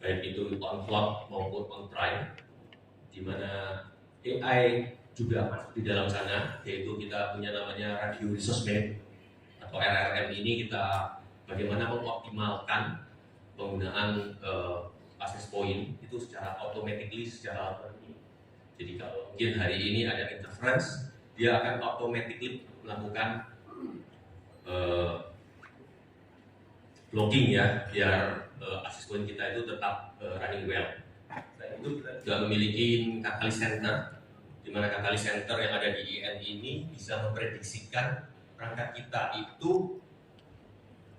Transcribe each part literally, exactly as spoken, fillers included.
baik itu on cloud maupun on prem, di mana A I juga masuk di dalam sana, yaitu kita punya namanya Radio Resource Map atau R R M ini, kita bagaimana mengoptimalkan penggunaan eh, access point itu secara automatically, secara automatically. Jadi kalau mungkin hari ini ada interference, dia akan automatically melakukan eh, logging ya, biar eh, access point kita itu tetap eh, running well. Selain itu kita juga memiliki Catalyst Center, di mana Catalyst Center yang ada di I N ini bisa memprediksikan perangkat kita itu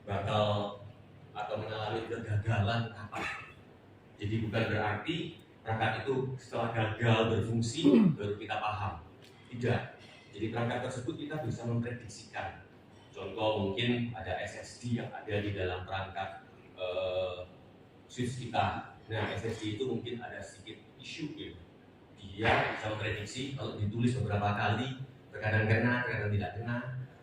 bakal atau mengalami kegagalan kapan. Jadi bukan berarti perangkat itu setelah gagal berfungsi baru kita paham. Tidak. Jadi perangkat tersebut kita bisa memprediksikan. Contoh mungkin ada S S D yang ada di dalam perangkat eh, switch kita. Nah, S S D itu mungkin ada sedikit isu gitu. Dia bisa memprediksi kalau ditulis beberapa kali, terkadang kena, terkadang tidak kena,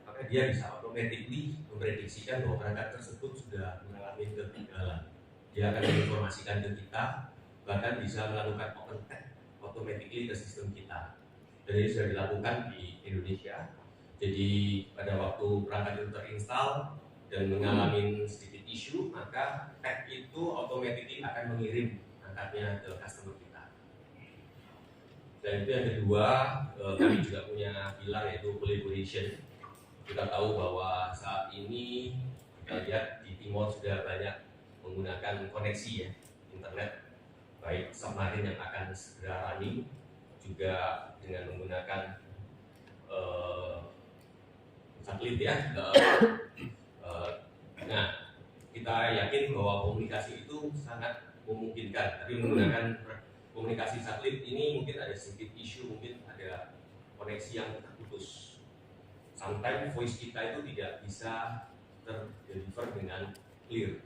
maka dia bisa automatically memprediksikan bahwa perangkat tersebut sudah mengalami kegagalan. Dia akan menginformasikan ke kita, bahkan bisa melakukan open tag automatically ke sistem kita. Dan ini sudah dilakukan di Indonesia. Jadi pada waktu perangkat itu terinstall dan mengalami sedikit isu, maka tag itu automatically akan mengirim perangkatnya ke customer kita. Dan itu yang kedua, eh, kami juga punya pilar yaitu collaboration. Kita tahu bahwa saat ini kita lihat di Timor sudah banyak menggunakan koneksi ya, internet, baik submarine yang akan segera running, juga dengan menggunakan eh, satelit ya. Eh, eh, nah, kita yakin bahwa komunikasi itu sangat memungkinkan, tapi menggunakan komunikasi satelit ini mungkin ada sedikit isu, mungkin ada koneksi yang terputus. Sometimes voice kita itu tidak bisa terdeliver dengan clear.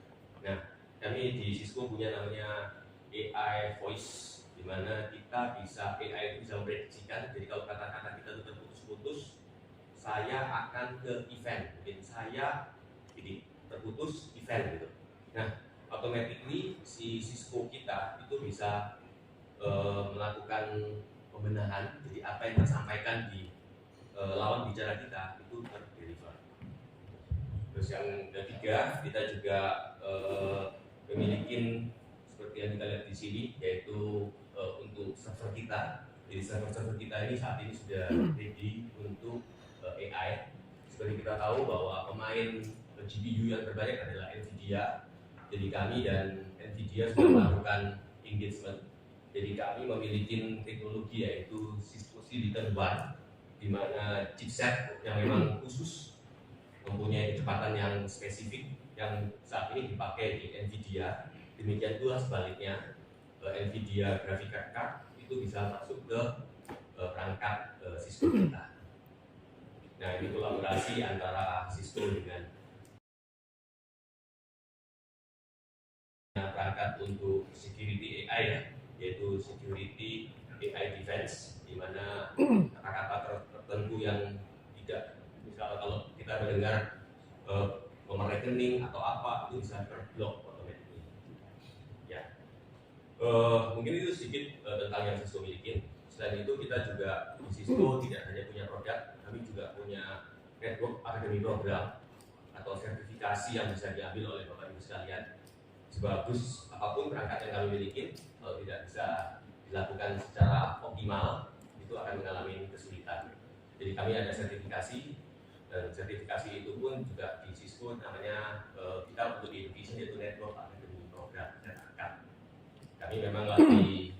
Nah, kami di Cisco punya namanya A I voice, di mana kita bisa, A I itu bisa memprediksikan. Jadi kalau kata-kata kita itu terputus-putus, saya akan ke event, mungkin saya jadi terputus event gitu. Nah, automatically si Cisco kita itu bisa eh, melakukan pembenahan. Jadi apa yang tersampaikan di eh, lawan bicara kita itu terdeliver. Terus yang ketiga, kita juga eh, memiliki seperti yang kita lihat di sini, yaitu eh, untuk server kita. Jadi server-server kita ini saat ini sudah ready untuk eh, A I. Seperti kita tahu bahwa pemain G P U yang terbanyak adalah Nvidia. Jadi kami dan Nvidia sudah melakukan engagement. Jadi kami memiliki teknologi yaitu Cisco Silicon One, di mana chipset yang memang khusus mempunyai kecepatan yang spesifik yang saat ini dipakai di Nvidia. Demikian pula sebaliknya, eh, Nvidia graphic card itu bisa masuk ke eh, perangkat eh, Cisco kita. Nah, ini kolaborasi antara Cisco dengan perangkat untuk security A I ya, yaitu security A I defense, di mana kata-kata ter- tertentu yang tidak, misalnya kalau kita mendengar eh, nomor rekening atau apa, itu bisa terblok otomatis. Ya. Eh, mungkin itu sedikit eh, tentang yang Cisco miliki. Selain itu kita juga di Cisco tidak hanya punya produk, kami juga punya network academy program atau sertifikasi yang bisa diambil oleh Bapak Ibu sekalian. Sebagus apapun perangkat yang kami miliki, kalau tidak bisa dilakukan secara optimal, itu akan mengalami kesulitan. Jadi kami ada sertifikasi, dan sertifikasi itu pun juga di Cisco namanya eh, kita untuk di education yaitu network academy program dan akad. Kami memang lagi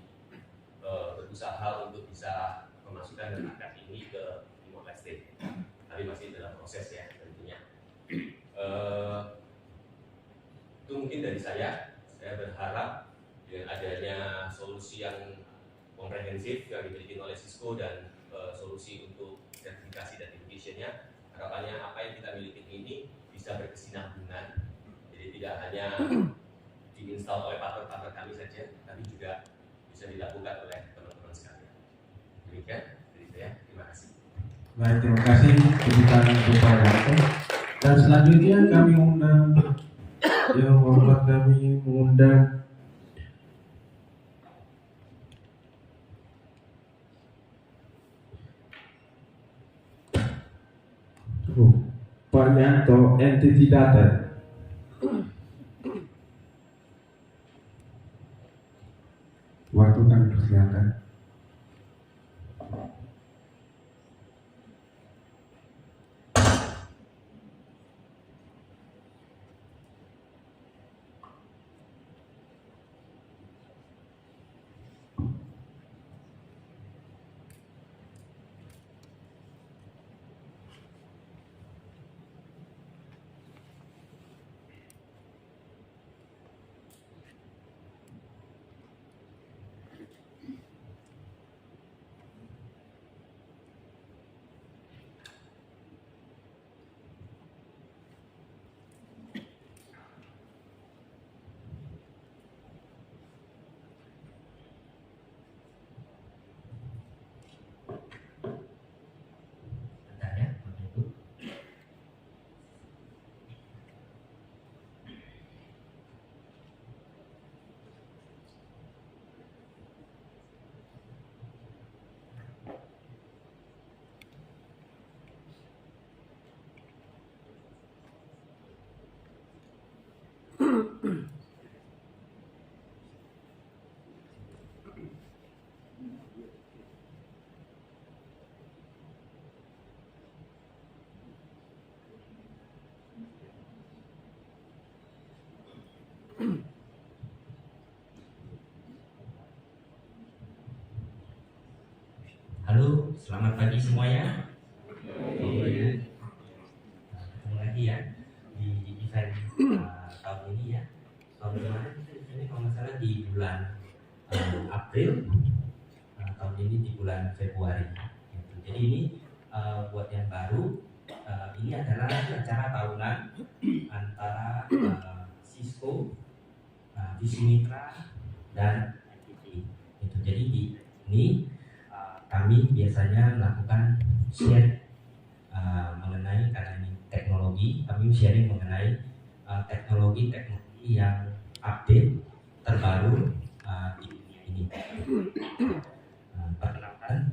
eh, berusaha untuk bisa memasukkan dan akad ini ke Timor Leste. Tapi masih dalam proses ya tentunya. Eh, itu mungkin dari saya. Saya berharap dengan adanya solusi yang komprehensif yang dimiliki oleh Cisco dan eh, solusi untuk sertifikasi dan education-nya, harapannya apa yang kita miliki ini bisa berkesinambungan. Jadi tidak hanya diinstal oleh partner-partner kami saja, tapi juga bisa dilakukan oleh teman-teman sekalian. Demikian dari saya. Terima kasih. Baik, terima kasih kepada Bapak Yanto. Dan selanjutnya kami undang, yang hormat kami mengundang Pak Yanto, Entity Data. Waktu kami persilakan. Sebentar ya, Bapak Ibu. Halo, selamat pagi semuanya. Oke. Nah, ketemu lagi ya di event, uh, tahun ini ya. Tahun kemarin kita eventnya kalau nggak salah di bulan, uh, April. Uh, tahun ini di bulan Februari. Gitu. Jadi ini, uh, buat yang baru, uh, ini adalah acara tahunan antara, uh, Cisco, uh, Visi Mitra, dan N T T. Gitu. Jadi di ini, uh, kami biasanya melakukan share, uh, mengenai, karena ini teknologi, kami sharing mengenai, uh, teknologi-teknologi yang update terbaru, uh, di dunia ini. Uh, perkenalkan,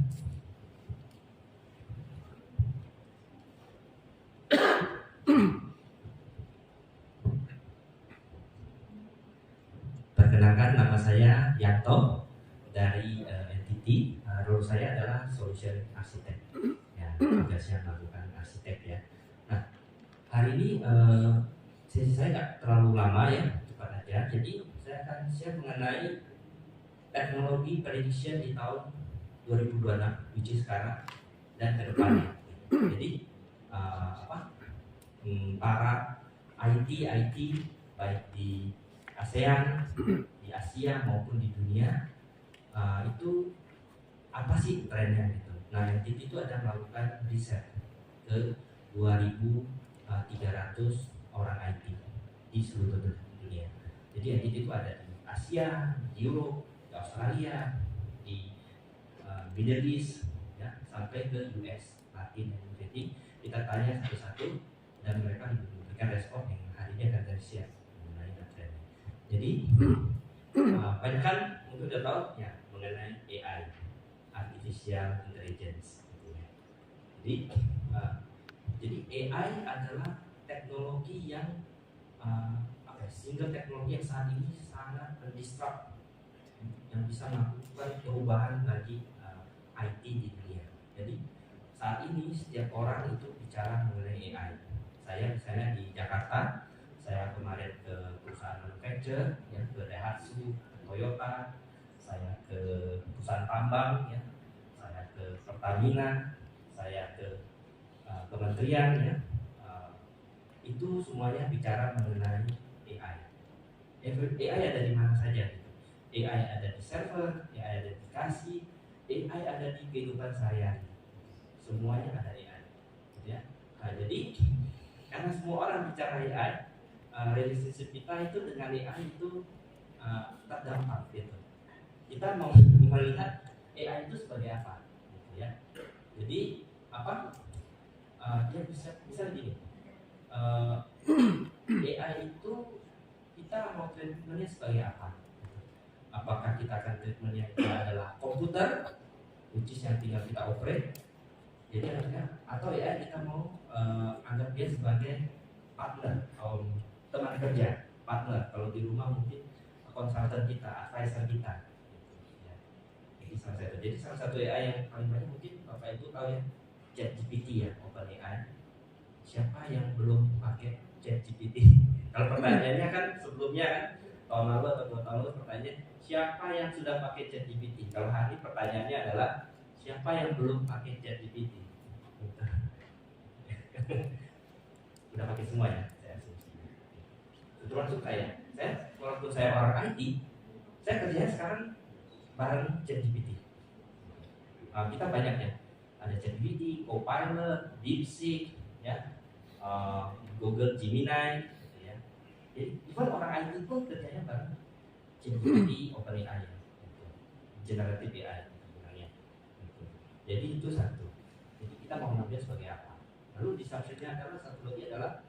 Perkenalkan, nama saya Yanto dari, eh, N T T. Eh, role saya adalah Solution Architect. Ya, tugasnya melakukan arsitek ya. Nah, hari ini, eh, sesi saya nggak terlalu lama ya, cepat aja. Jadi saya akan share mengenai teknologi prediction di tahun dua ribu dua puluh enam, which is sekarang dan ke depannya. Jadi, eh, apa, hmm, para I T, I T, baik di ASEAN, di Asia maupun di dunia, eh, itu apa sih trennya gitu. Nah, N T T itu ada melakukan riset ke dua ribu tiga ratus orang I T di seluruh dunia. Jadi N T T itu ada di Asia, di Europe, di Australia, di, eh, Middle East, ya, sampai ke U S, Latin. Jadi kita tanya satu-satu dan mereka memberikan respon yang hari ini akan kami share mengenai trennya. Jadi, eh, banyak kan mungkin udah tahu ya mengenai A I, artificial intelligence, gitu ya. Jadi, eh, jadi A I adalah teknologi yang, eh, apa ya, single teknologi yang saat ini sangat mendisrupt, yang bisa melakukan perubahan bagi, eh, I T di dunia. Jadi, saat ini setiap orang itu bicara mengenai A I. Saya misalnya di Jakarta, saya kemarin ke perusahaan manufacture, ya, ke Daihatsu, ke Toyota, saya ke perusahaan tambang, ya, saya ke Pertamina, saya ke, eh, kementerian, ya, eh, itu semuanya bicara mengenai A I. Every-, A I ada di mana saja gitu. A I ada di server, A I ada di kasir, A I ada di kehidupan sehari-hari. Semuanya ada A I. Gitu ya. Nah, jadi karena semua orang bicara A I, eh, relationship kita itu dengan A I itu, eh, terdampak gitu. Kita mau melihat A I itu sebagai apa, gitu ya. Jadi apa? Eh, dia bisa, bisa begini. Eh, A I itu kita mau treatmentnya sebagai apa? Apakah kita akan treatmentnya itu adalah komputer, which is yang tinggal kita operate, Jadi artinya, atau ya kita mau eh, anggap dia sebagai partner, atau teman kerja, partner. Kalau di rumah mungkin konsultan kita, advisor kita. Gitu, ya. Jadi salah satu, jadi salah satu A I yang paling banyak mungkin Bapak Ibu tahu ya, ChatGPT ya, OpenAI. Siapa yang belum pakai ChatGPT? Kalau pertanyaannya kan sebelumnya kan, tahun lalu atau dua tahun lalu pertanyaannya, siapa yang sudah pakai ChatGPT? Kalau hari ini pertanyaannya adalah, siapa yang belum pakai ChatGPT? Udah pakai semua ya, saya asumsi. Termasuk saya. Saya, walaupun saya orang I T, saya kerjanya sekarang bareng ChatGPT. Ah, kita banyak ya. Ada ChatGPT, Copilot, DeepSeek, ya, eh, Google Gemini, gitu ya. Jadi, even orang I T pun kerjanya bareng ChatGPT, OpenAI, ya, gitu. Generative A I, gitu, bilangnya. Gitu. Jadi itu satu. Jadi kita mau mengambil sebagai apa? Lalu disruption-nya adalah satu lagi adalah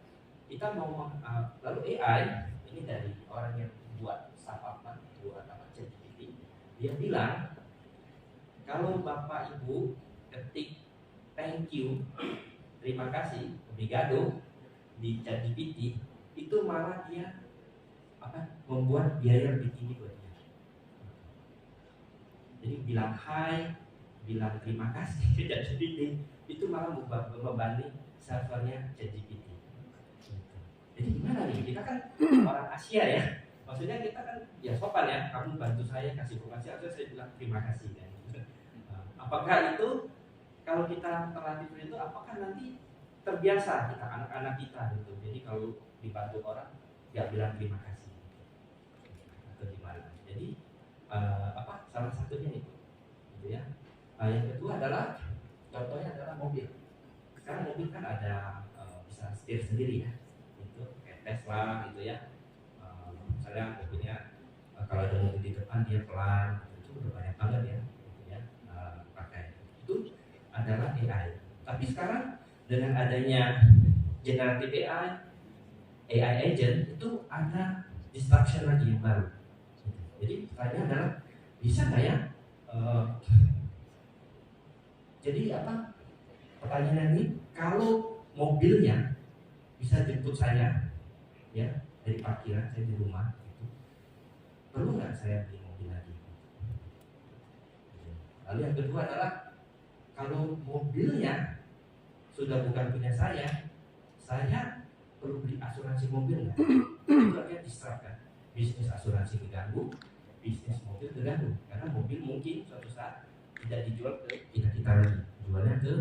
kita mau meng- uh, lalu A I ini dari orang yang buat SAP apa, buat apa, ChatGPT, dia bilang kalau Bapak Ibu ketik thank you, terima kasih, obrigado di ChatGPT, itu malah dia apa, membuat biaya lebih tinggi buat dia. Jadi bilang hai, bilang terima kasih ke ChatGPT itu malah memba- membebani servernya ChatGPT. Jadi gimana nih? Kita kan orang Asia ya. Maksudnya kita kan ya sopan ya. Kamu bantu saya kasih informasi, harusnya saya bilang terima kasih kan. Nah, apakah itu kalau kita terlatih seperti itu, apakah nanti terbiasa kita anak-anak kita gitu? Jadi kalau dibantu orang nggak bilang terima kasih gitu. Atau gimana? Jadi eh, apa salah satunya itu, gitu ya. Nah, yang kedua adalah contohnya adalah mobil. Sekarang mobil kan ada eh, bisa setir sendiri ya, itu kayak Tesla gitu ya. Eh, misalnya mobilnya eh, kalau ada mobil di depan dia pelan, itu udah banyak banget ya, gitu ya eh, pakai. Itu adalah A I. Tapi sekarang dengan adanya generative A I, A I agent itu ada disruption lagi yang baru. Jadi pertanyaan adalah bisa nggak ya? Eh, jadi apa? Pertanyaan ini, kalau mobilnya bisa jemput saya ya dari parkiran saya di rumah, gitu, perlu nggak saya beli mobil lagi? Lalu yang kedua adalah kalau mobilnya sudah bukan punya saya, saya perlu beli asuransi mobil nggak? Itu akan disruptkan. Bisnis asuransi terganggu, bisnis mobil terganggu. Karena mobil mungkin suatu saat tidak dijual ke kita kita lagi, jualnya ke.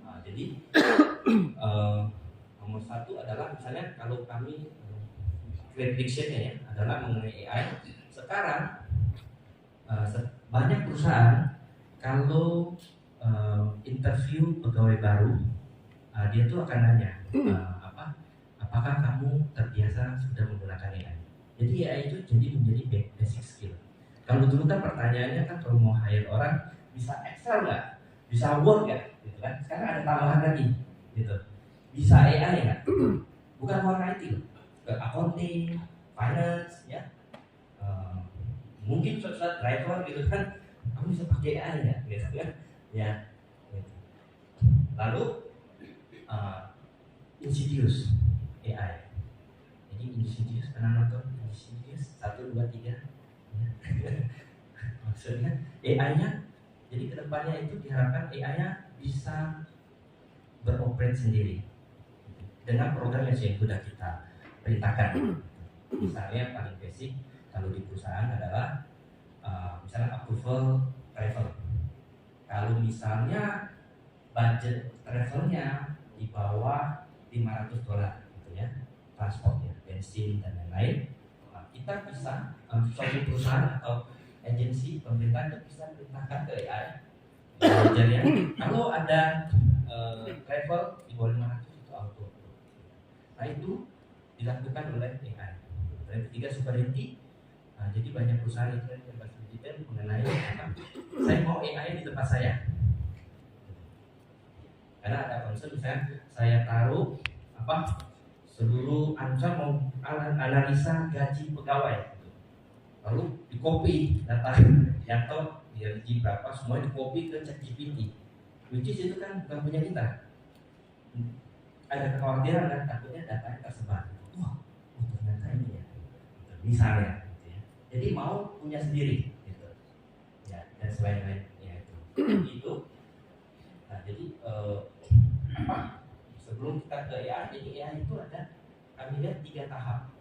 Nah, jadi eh, nomor satu adalah misalnya kalau kami eh, prediction-nya ya adalah mengenai A I. Sekarang eh, se- banyak perusahaan kalau eh, interview pegawai baru, eh, dia tuh akan nanya eh, apa, apakah kamu terbiasa sudah menggunakan A I? Jadi A I itu jadi menjadi ba- basic skill. Kalau dulu kan pertanyaannya kan kalau mau hire orang bisa Excel nggak, bisa Word nggak, gitu kan? Sekarang ada tambahan lagi, gitu. Bisa A I nggak? Bukan orang I T loh, ke accounting, finance, ya. Eh, mungkin suatu saat driver gitu kan, kamu bisa pakai A I nggak, gitu kan? Ya. Gitu. Lalu eh, Insidious A I. Jadi Insidious, pernah nonton Insidious satu dua tiga? Maksudnya A I-nya, jadi kedepannya itu diharapkan A I-nya bisa beroperate sendiri dengan program yang sudah kita perintahkan. Misalnya paling basic kalau di perusahaan adalah eh, misalnya approval travel. Kalau misalnya budget travelnya di bawah lima ratus dolar gitu ya, transport ya, bensin dan lain-lain, nah, kita bisa eh, suatu perusahaan atau agensi pemerintah itu bisa perintahkan ke A I manajernya kalau ada eh, travel di bawah lima ratus itu auto. Nah itu dilakukan oleh A I. Dan ketiga sovereignty. Nah, jadi banyak perusahaan itu yang berbahasa digital mengenai apa? Saya mau A I di tempat saya. Karena ada concern misalnya saya taruh apa seluruh anca mau ana- analisa gaji pegawai. Lalu di copy data yang tahu Energi berapa, semua di copy ke ChatGPT. Which is itu kan bukan punya kita. Ada kekhawatiran kan, takutnya datanya tersebar. Wah, oh ternyata ini ya. Misalnya, gitu ya. Jadi mau punya sendiri, gitu. Ya, dan selain-lain, ya itu. Itu. Nah, jadi eh, apa? Sebelum kita ke A I, jadi A I itu ada, kami lihat, tiga tahap.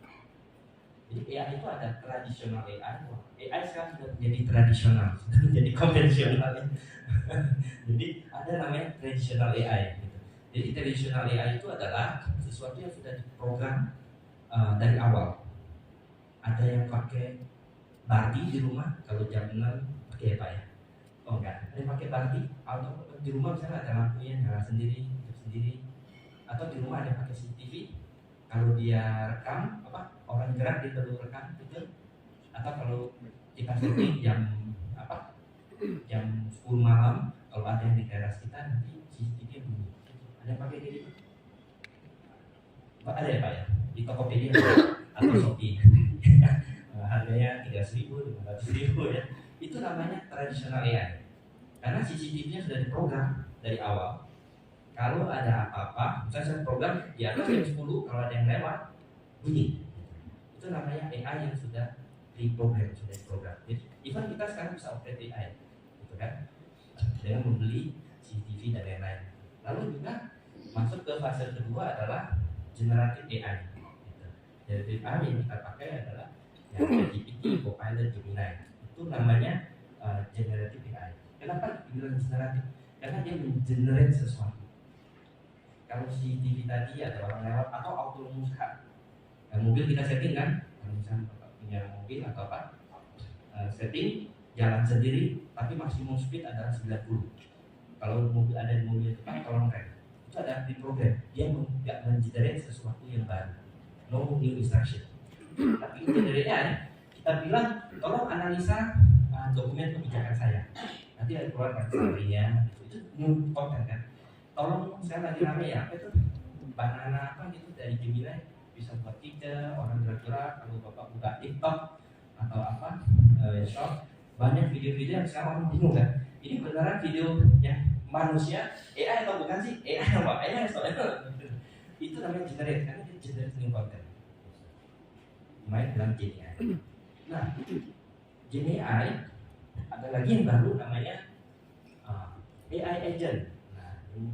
Jadi A I itu ada tradisional A I, wah, A I sekarang sudah menjadi tradisional, sudah menjadi konvensional ya. Jadi ada namanya traditional A I. Gitu. Jadi traditional A I itu adalah sesuatu yang sudah diprogram eh, dari awal. Ada yang pakai Barbie di rumah, kalau jam enam pakai apa ya? Oh enggak, ada yang pakai Barbie, atau di rumah misalnya ada lampunya nyala sendiri, hidup sendiri, atau di rumah ada yang pakai C C T V, kalau dia rekam apa orang gerak dia perlu rekam gitu, atau kalau kita setting jam apa jam sepuluh malam, kalau ada yang di teras kita nanti C C T V bunyi. Ada yang pakai kayak gitu? Pak, ada ya Pak ya? Di Tokopedia atau Shopee. Harganya tiga ratus ribu, lima ratus ribu ya. Itu namanya tradisional A I. Karena C C T V-nya sudah diprogram dari awal. Kalau ada apa-apa, misalnya saya program di atas jam sepuluh, kalau ada yang lewat, bunyi. Itu namanya A I yang sudah diprogram, sudah diprogram. Jadi, even kita sekarang bisa operate A I, gitu kan? Dengan membeli C C T V dan lain-lain. Lalu juga masuk ke fase kedua adalah generative A I. Gitu. Generative A I yang kita pakai adalah yang ChatGPT, Copilot, Gemini. Itu namanya eh, generative A I. Kenapa dibilang generative? Karena dia mengenerate sesuatu. Kalau C C T V tadi ada orang lewat atau autonomous car. Nah, mobil kita setting kan, kalau misalnya Bapak punya mobil atau apa, eh, setting jalan sendiri, tapi maksimum speed adalah sembilan puluh. Kalau mobil ada di mobil depan, tolong rem. Itu ada di program. Dia mem- nggak mengenerate sesuatu yang baru. No new instruction. Tapi generate A I, kita bilang, tolong analisa uh, dokumen kebijakan saya. Nanti ada keluar kan summary-nya, itu new content kan. Tolong, saya lagi rame ya, apa itu, banana apa gitu dari Gemini, bisa buat tiga orang gerak-gerak. Kalau Bapak buka TikTok atau apa, eh, short, banyak video-video yang sekarang orang bingung kan, ini beneran video yang manusia, A I atau bukan sih? A I apa? A I atau itu namanya generate, karena dia generate new content. Main dalam Gen A I. Nah, Gen A I ada lagi yang baru namanya uh, A I agent. Nah, ini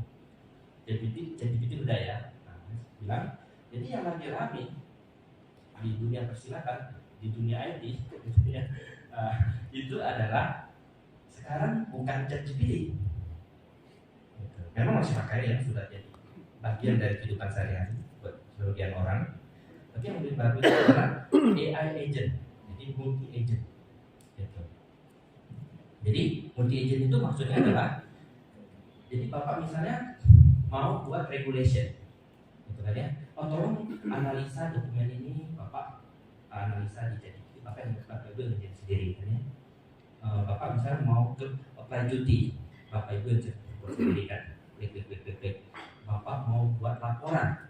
ChatGPT, ChatGPT udah ya. Nah, bilang, jadi yang lagi rame di dunia persilatan, di dunia I T, gitu ya, uh, itu adalah sekarang bukan ChatGPT. Gitu. Memang masih pakai yang sudah jadi bagian dari kehidupan sehari-hari buat sebagian orang. Tapi yang lebih baru itu adalah A I agent. Jadi multi agent. Gitu. Jadi multi agent itu maksudnya adalah, jadi Bapak misalnya mau buat regulation, gitu kan ya. Oh, tolong analisa dokumen ini, Bapak analisa di ChatGPT, Bapak yang Bapak itu ngerjain sendiri kan ya. Eh, Bapak misalnya mau ke apply cuti, Bapak Ibu yang buat sendiri kan. Klik, klik, klik, klik, klik. Bapak mau buat laporan.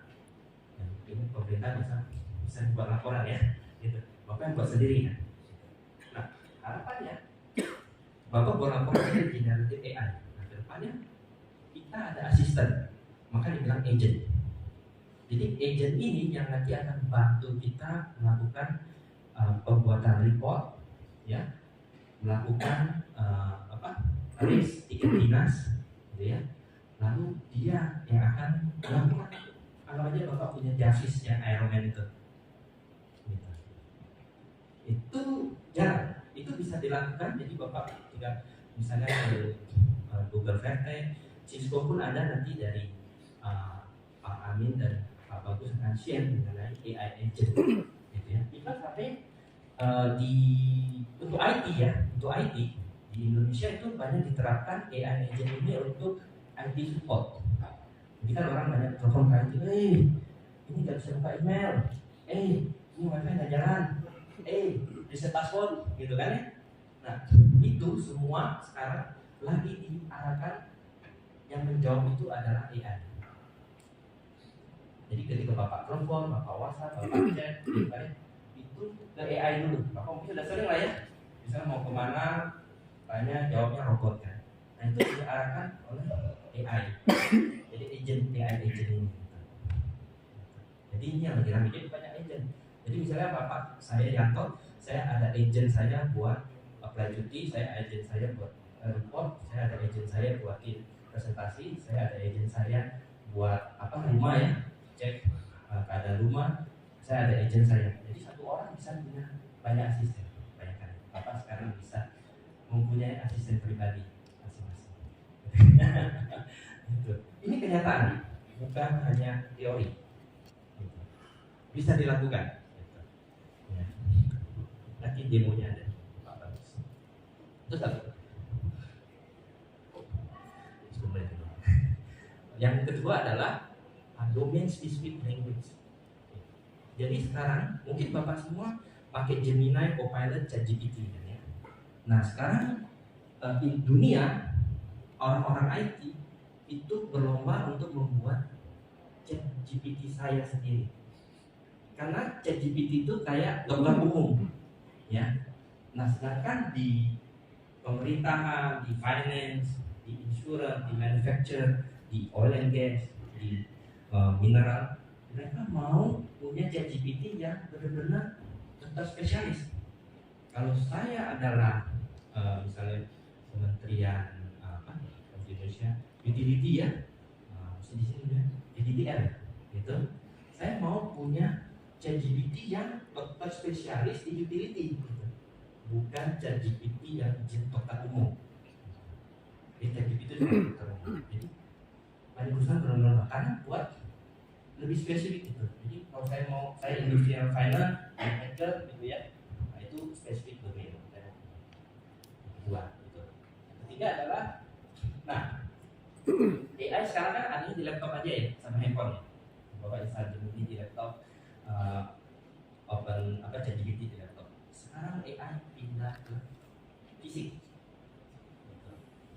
Nah, ini pemerintah bisa bisa buat laporan ya. Gitu. Bapak yang buat sendiri kan. Nah, harapannya Bapak buat laporan dari generative A I. Nah, ke depannya kita ada asisten, maka dibilang agent. Jadi agent ini yang nanti akan bantu kita melakukan uh, pembuatan report, ya, melakukan uh, apa, raise tiket dinas, gitu ya. Lalu dia yang akan melakukan, anggap aja Bapak punya jasis yang Iron Man itu. Gitu. Itu jarang. Itu bisa dilakukan. Jadi Bapak tinggal misalnya ke uh, Google Vertex, Cisco pun ada nanti dari uh, Pak Amin dan Pak Bagus akan share mengenai A I agent. Gitu ya. Even sampai uh, di untuk I T ya, untuk I T di Indonesia itu banyak diterapkan A I agent ini untuk I T support. Jadi kan orang banyak telepon ke I T, eh ini nggak bisa buka email, eh ini wifi nggak jalan, eh reset password, gitu kan ya. Nah, itu semua sekarang lagi diarahkan, yang menjawab itu adalah A I. Jadi ketika Bapak telepon, Bapak WhatsApp, Bapak chat, gitu kan ya, itu ke A I dulu. Bapak mungkin sudah sering lah ya, misalnya mau kemana, Tanya jawabnya robot kan. Nah, itu diarahkan oleh A I. Jadi agent, A I agent ini. Jadi ini yang lagi ramai, jadi banyak agent. Jadi misalnya Bapak, saya Yanto, saya ada agent saya buat apply cuti, saya agent saya buat, eh, report, saya ada agent saya buat presentasi, saya ada agent saya buat apa, rumah ya, cek, eh, keadaan rumah, saya ada agent saya. Jadi satu orang bisa punya banyak asisten. Bayangkan, Bapak sekarang bisa mempunyai asisten pribadi masing-masing. Gitu. Ini kenyataan, bukan hanya teori. Gitu. Bisa dilakukan. Gitu. Ya. Nanti demonya ada, Pak Bagus. Terus apa? Sebenarnya. Yang kedua adalah, uh, domain specific language. Jadi sekarang mungkin Bapak semua pakai Gemini, Copilot, ChatGPT kan ya. Nah, sekarang, eh, di dunia, orang-orang I T itu berlomba untuk membuat ChatGPT saya sendiri. Karena ChatGPT itu kayak dokter umum, ya. Nah, sedangkan di pemerintahan, di finance, di insurance, di manufacture, di oil and gas, di, eh, mineral, mereka mau punya ChatGPT yang benar-benar dokter spesialis. Kalau saya adalah, eh, misalnya Kementerian, eh, apa, Indonesia, utility ya, eh, di sini ya, P D T R, gitu. Saya mau punya ChatGPT yang dokter spesialis di utility, gitu. Bukan ChatGPT yang dokter umum. Jadi ChatGPT itu dokter umum. Jadi banyak perusahaan benar-benar karena buat lebih spesifik gitu. Jadi kalau saya mau, saya industrial finance, manufacture gitu ya, nah, itu spesifik domain. Yang kedua gitu. Yang ketiga adalah, nah, A I sekarang kan adanya di laptop aja ya, sama handphone ya. Bapak bisa Gemini di laptop, eh, open apa, ChatGPT di laptop. Sekarang A I pindah ke fisik.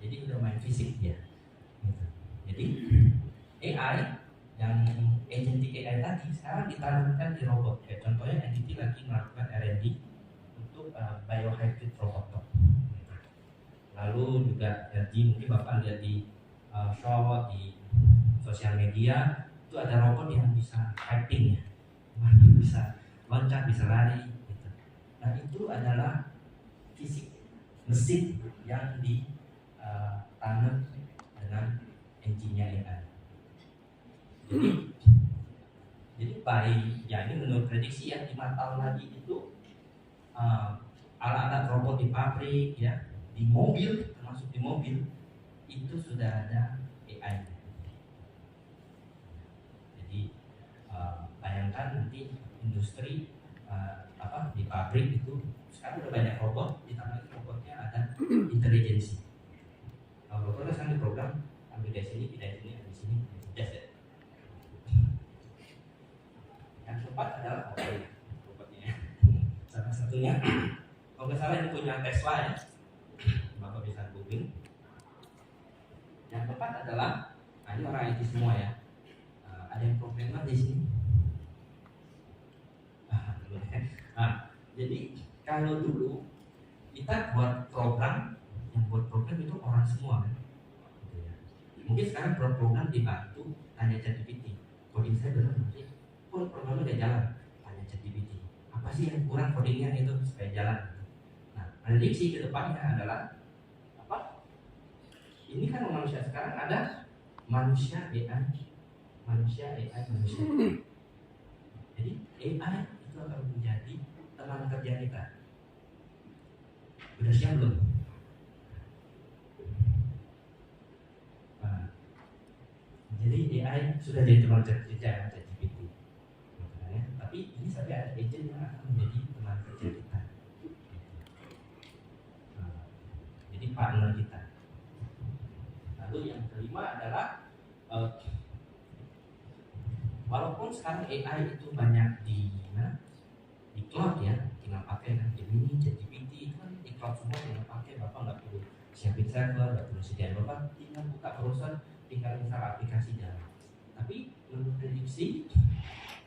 Jadi udah main fisik dia. Gitu. Jadi A I yang agentic A I tadi sekarang ditanamkan di robot. Ya, contohnya N T T lagi melakukan R and D untuk, eh, biohybrid robot. Lalu juga nanti mungkin Bapak lihat di, eh, show di sosial media, itu ada robot yang bisa hybrid ya. Bisa loncat, bisa lari gitu. Nah, itu adalah fisik mesin yang di, eh, tanam dengan engine-nya A I. Jadi, jadi by, ya ini menurut prediksi ya, lima tahun lagi itu, eh, alat-alat robot di pabrik ya, di mobil, termasuk di mobil, itu sudah ada A I. Jadi, eh, bayangkan nanti industri, eh, apa, di pabrik itu sekarang udah banyak robot, ditambah lagi robotnya ada intelijensi. Kalau robot kan sekarang diprogram, ambil dari sini, pindah sini, ambil sini, pindah sini, just ya. Yang keempat adalah, oke, robotnya. Salah satunya, kalau nggak salah ini punya Tesla ya, Bapak bisa googling. Yang keempat adalah, nah, ini orang I T semua ya. Eh, ada yang programmer di sini? Ah, belum ya. Nah, jadi kalau dulu kita buat program, yang buat program itu orang semua kan. Gitu ya. Mungkin sekarang buat program dibantu, tanya ChatGPT. Coding saya belum nanti. Kok programnya nggak jalan? Tanya ChatGPT. Apa sih yang kurang codingnya itu supaya jalan? Nah, prediksi ke depannya adalah apa? Ini kan manusia sekarang ada manusia A I, manusia A I, manusia. Jadi A I itu akan menjadi teman kerja kita. Udah siap belum? Nah, jadi A I sudah jadi teman kerja ChatGPT. Gitu kan ya. Tapi ini sampai ada agent yang akan menjadi teman kerja kita. Nah, jadi partner kita. Lalu yang kelima adalah, eh, walaupun sekarang A I itu banyak di, nah, di cloud ya, tinggal pakai kan, Gemini, ChatGPT itu kan di cloud semua, tinggal pakai, Bapak nggak perlu siapin server, nggak perlu sediain, Bapak tinggal buka browser, tinggal install aplikasi, jalan. Tapi menurut prediksi,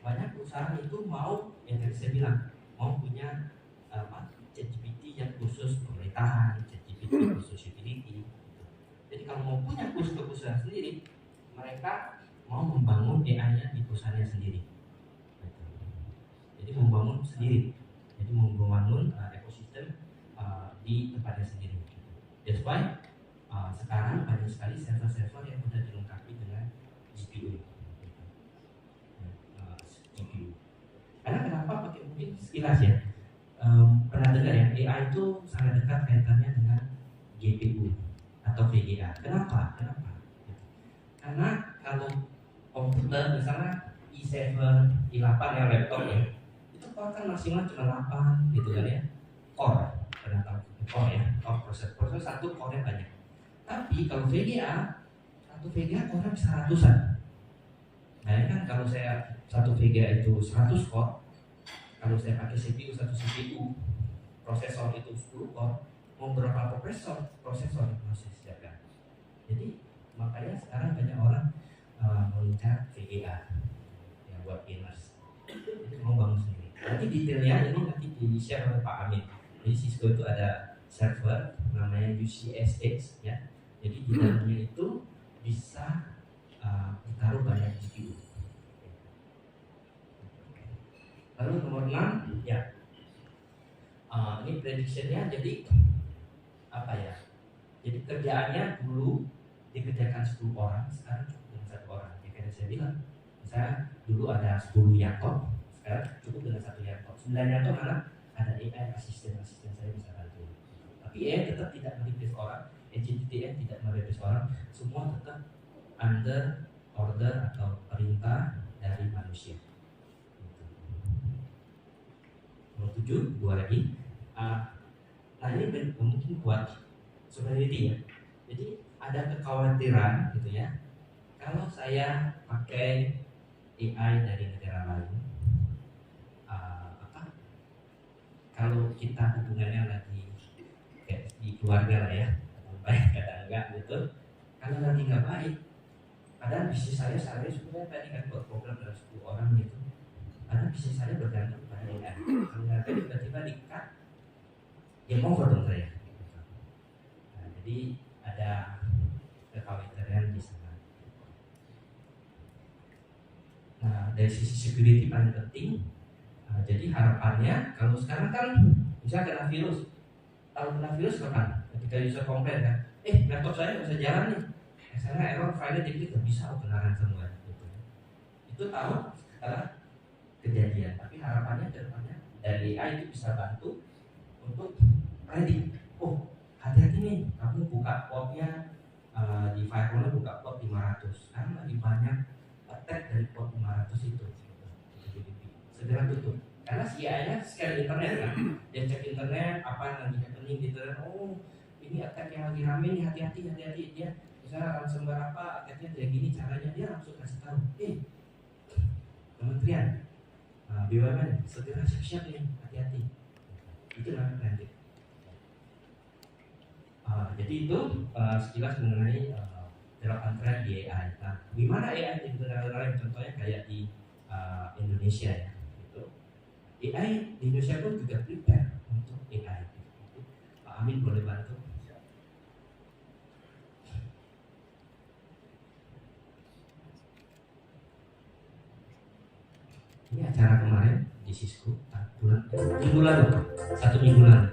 banyak perusahaan itu mau, yang tadi saya bilang, mau punya, apa, ChatGPT yang khusus pemerintahan, ChatGPT khusus Jadi kalau mau punya khusus ke perusahaan sendiri, mereka mau membangun A I-nya di perusahaannya sendiri. Jadi membangun sendiri. Jadi membangun uh, ekosistem uh, di tempatnya sendiri. That's why uh, sekarang banyak sekali server-server yang sudah dilengkapi dengan G P U. Uh, G P U. Karena kenapa pakai, mungkin sekilas ya. Um, pernah dengar ya, A I itu sangat dekat kaitannya dengan G P U atau V G A. Kenapa? Kenapa? Karena kalau komputer misalnya i tujuh, i delapan ya, laptop ya, itu core kan maksimal cuma delapan gitu kan ya. Core, pernah tahu core ya, core processor, processor satu core-nya banyak. Tapi kalau V G A, satu V G A core-nya bisa ratusan. Bayangkan kalau saya satu V G A itu seratus core, kalau saya pakai C P U satu C P U, prosesor itu sepuluh core, mau berapa prosesor, prosesor yang harus saya siapkan. Jadi makanya sekarang banyak orang uh, mengincar V G A yang buat gamers. Jadi mau bangun sendiri. Nanti detailnya ini nanti di-share oleh Pak Amin. Jadi Cisco itu ada server namanya U C S X ya. Jadi di dalamnya itu bisa uh, ditaruh banyak G P U. Lalu nomor enam, ya. Uh, ini prediction-nya jadi apa ya? Jadi kerjaannya dulu dikerjakan sepuluh orang, sekarang cukup dengan satu orang. Ya kan saya bilang, misalnya dulu ada sepuluh Yakob, sekarang cukup dengan satu Yakob. Sembilan Yakob mana? Ada A I asisten-asisten saya bisa bantu. Tapi A I tetap tidak mereplace orang, agentic A I tidak mereplace orang, semua tetap under order atau perintah dari manusia. Nomor tujuh, dua lagi. Uh, nah ini mungkin buat sebenarnya ya. Jadi ada kekhawatiran gitu ya. Kalau saya pakai A I dari negara lain, uh, apa? Kalau kita hubungannya lagi kayak di keluarga lah ya, baik kadang enggak gitu. Kalau lagi nggak baik, padahal bisnis saya sehari sebenarnya tadi kan buat program dengan sepuluh orang gitu. Padahal bisnis saya bergantung pada A I. Kalau nggak ada tiba-tiba di-cut, game over dong saya. Nah, jadi ada kekhawatiran di sana. Nah, dari sisi security paling penting. Nah, jadi harapannya kalau sekarang kan bisa kena virus, tahu kena virus kapan? Ketika user komplain kan, eh laptop saya nggak bisa jalan nih, karena error, file-nya jadi nggak bisa, oh kenalan semua gitu. Itu tahu setelah kejadian. Tapi harapannya ke depannya dari A I itu bisa bantu untuk predict. Oh, hati-hati nih, kamu buka portnya uh, di firewall-nya buka port lima ratus. Sekarang lagi banyak attack dari port lima ratus itu. Segera tutup. Karena si A I-nya scan internet kan, dia cek internet, apa yang lagi happening di internet. Oh, ini attack yang lagi rame nih, hati-hati, hati-hati. Dia misalnya ransomware apa, attack-nya kayak gini caranya, dia langsung kasih tahu. Eh, kementerian, uh, B U M N, segera siap-siap nih, hati-hati. Itu namanya preventif. Uh, jadi itu uh, sekilas mengenai uh, development trend di A I. Nah, gimana A I di negara lain? Contohnya kayak di uh, Indonesia ya, gitu. A I di Indonesia pun juga prepare untuk A I. Pak Amin boleh bantu. Ini acara kemarin di Cisco, bulan, minggu lalu, satu minggu lalu.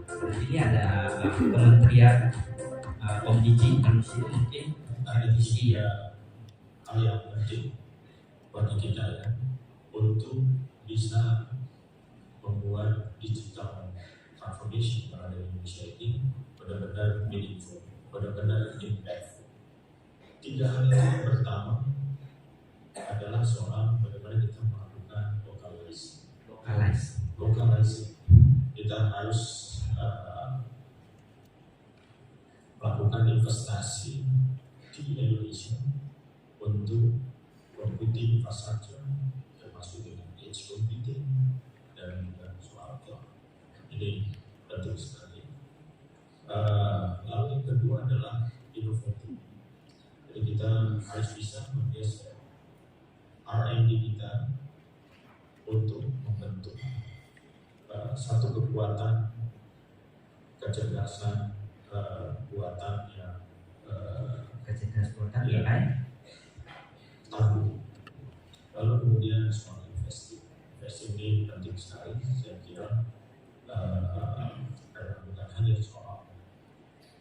Di sini ada uh, kementerian uh, Komdigi, di sini mungkin ada visi ya, hal yang penting bagi kita ya, untuk bisa membuat digital transformation yang ada di Indonesia ini benar-benar meaningful, benar-benar impactful. Tiga hal yang pertama adalah soal bagaimana kita melakukan localize. Localize. Localize. Kita harus uh, melakukan investasi di Indonesia untuk computing infrastructure, termasuk dengan edge computing dan juga soal cloud. Ini penting sekali. Uh, lalu yang kedua adalah inovatif. Jadi kita harus bisa menggeser R and D kita untuk membentuk uh, satu kekuatan kecerdasan uh, buatan yang Kecerdasan buatan, ya, A I. Lalu kemudian soal investing. Investing ini penting sekali, saya kira, eh, karena bukan hanya soal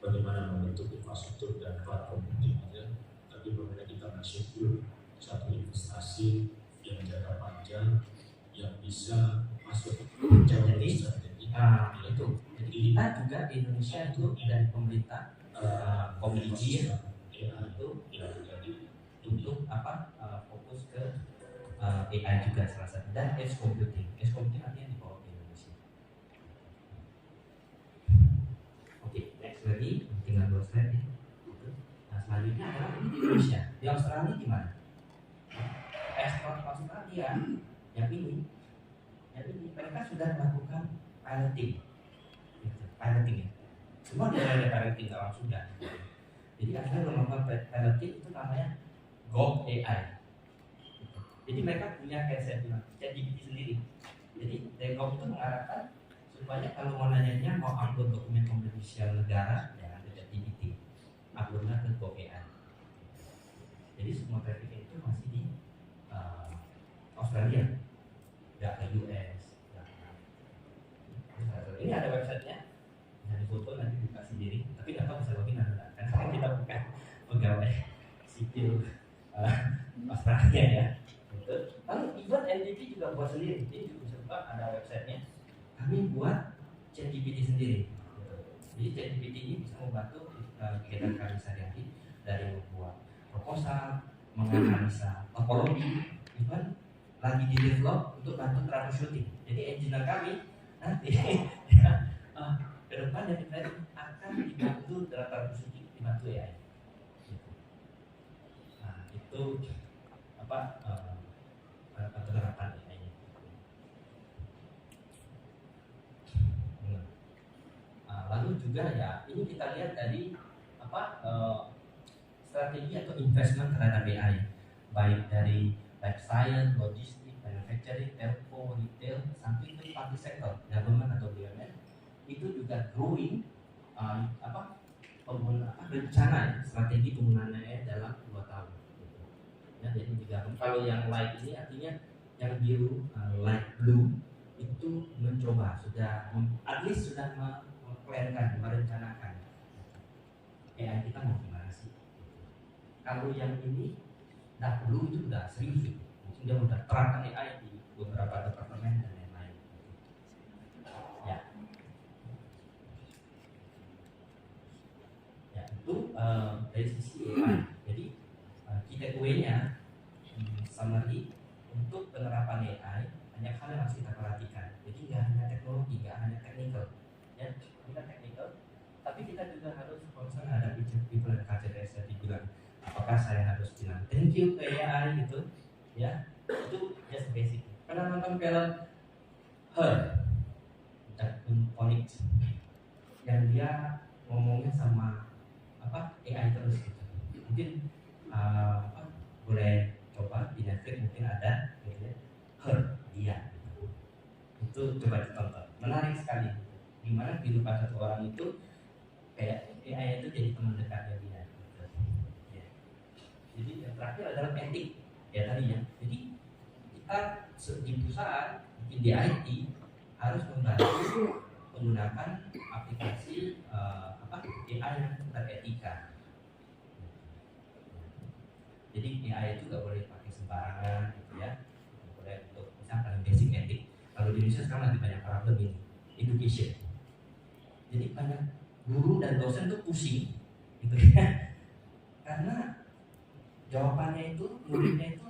bagaimana membentuk infrastruktur dan cloud computing saja, tapi bagaimana kita men-secure satu investasi yang jangka panjang yang bisa masuk. Jadi, strategi. Ah, itu. Jadi, kita juga di Indonesia itu dari pemerintah, eh, komitmen itu yang menjadi untuk apa, eh, fokus ke, eh, A I juga salah satu, dan edge computing. Edge computing artinya dibawa ke Indonesia. Oke, next lagi, tinggal dua slide ya. Nah, selanjutnya adalah ini di Indonesia. Di Australia gimana? Ekspor Australia yang ini, yang ini mereka sudah melakukan piloting. Gitu, piloting ya. Semua negara ada piloting, nggak orang sudah. Jadi akhirnya melakukan piloting itu namanya Gov A I. Jadi mereka punya kayak saya bilang, ChatGPT sendiri. Jadi dari Gov itu mengarahkan supaya kalau mau nanyanya mau upload dokumen konfidensial negara, jangan ke ChatGPT, uploadnya ke Gov A I. Jadi semua traffic itu masih di eh, Australia, nggak ke U S, nggak ke, ini ada websitenya, bisa difoto nanti buka sendiri, tapi nggak tahu bisa login atau nggak, karena kan kita bukan pegawai sipil eh, Australia ya. Gitu. Lalu even N D P juga buat sendiri, ini juga bisa buka, ada websitenya. Kami buat ChatGPT sendiri. Jadi ChatGPT ini bisa membantu eh, kegiatan kami sehari-hari, dari membuat proposal, menganalisa topologi, even lagi di develop untuk bantu troubleshooting. Jadi engineer kami nanti eh, ke depan dari Fred akan dibantu dalam troubleshooting, dibantu A I. Nah, itu apa eh, eh, penerapan A I-nya. Nah, lalu juga ya, ini kita lihat dari apa eh, strategi atau investment terhadap A I, baik dari life science, logistik, manufacturing, telco, retail, sampai ke public sector, government atau B U M N, itu juga growing eh, apa penggunaan apa, rencana ya, strategi penggunaan A I dalam dua tahun. Ya, jadi juga kalau yang light ini artinya yang biru, eh, light blue itu mencoba sudah mem- at least sudah me- memplankan, merencanakan A I kita mau gimana sih. Kalau yang ini dark blue itu udah serius itu. Mungkin dia udah terapkan A I di beberapa departemen dan lain-lain. Ya. Ya, itu eh, dari sisi A I. Jadi eh, key takeaway-nya, hmm, summary, untuk penerapan A I banyak hal yang harus kita perhatikan. Jadi nggak hanya teknologi, nggak hanya technical. Ya, kita technical, tapi kita juga harus concern ada people and culture, dari saya bilang, apakah saya harus bilang thank you ke A I gitu, ya, itu just basic. Pernah nonton film Her, Dakun Phoenix, yang dia ngomongnya sama apa A I terus gitu. Mungkin eh, apa boleh coba di Netflix, mungkin ada gitu ya. Her, dia gitu. Itu coba ditonton, menarik sekali. Gimana kehidupan satu orang itu kayak A I itu jadi teman dekatnya dia gitu. Ya. Jadi yang terakhir adalah etik ya tadi ya. Jadi kita se- di perusahaan, mungkin di I T, harus membantu menggunakan aplikasi eh, apa A I yang beretika. Jadi A I itu nggak boleh pakai sembarangan gitu ya. Nggak boleh, untuk misalkan basic etik. Kalau di Indonesia sekarang lagi banyak problem ini, education. Jadi banyak guru dan dosen tuh pusing gitu ya. Karena jawabannya itu, muridnya itu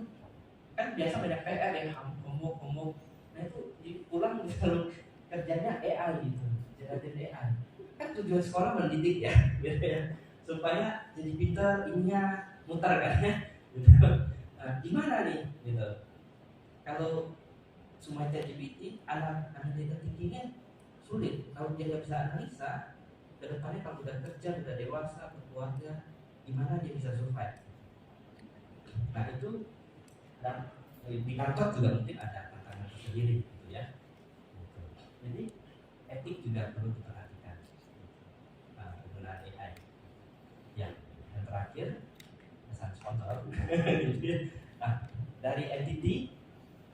kan biasa banyak P R ya, homework, homework. Nah itu diulang, kalau kerjanya A I gitu, jelajahin A I. Kan tujuan sekolah mendidik ya, gitu ya, supaya jadi pintar, ininya mutar kan ya. Gitu. Nah, gimana nih gitu? Kalau cuma ChatGPT, anak analytical thinking-nya sulit. Kalau dia nggak bisa analisa, ke depannya kalau udah kerja, udah dewasa, berkeluarga, gimana dia bisa survive? Nah itu, dan di kantor juga mungkin ada tantangan tersendiri gitu ya. Gitu. Jadi etik juga perlu diperhatikan. Nah, penggunaan A I. Ya, Terakhir, pesan sponsor. Nah, dari N T T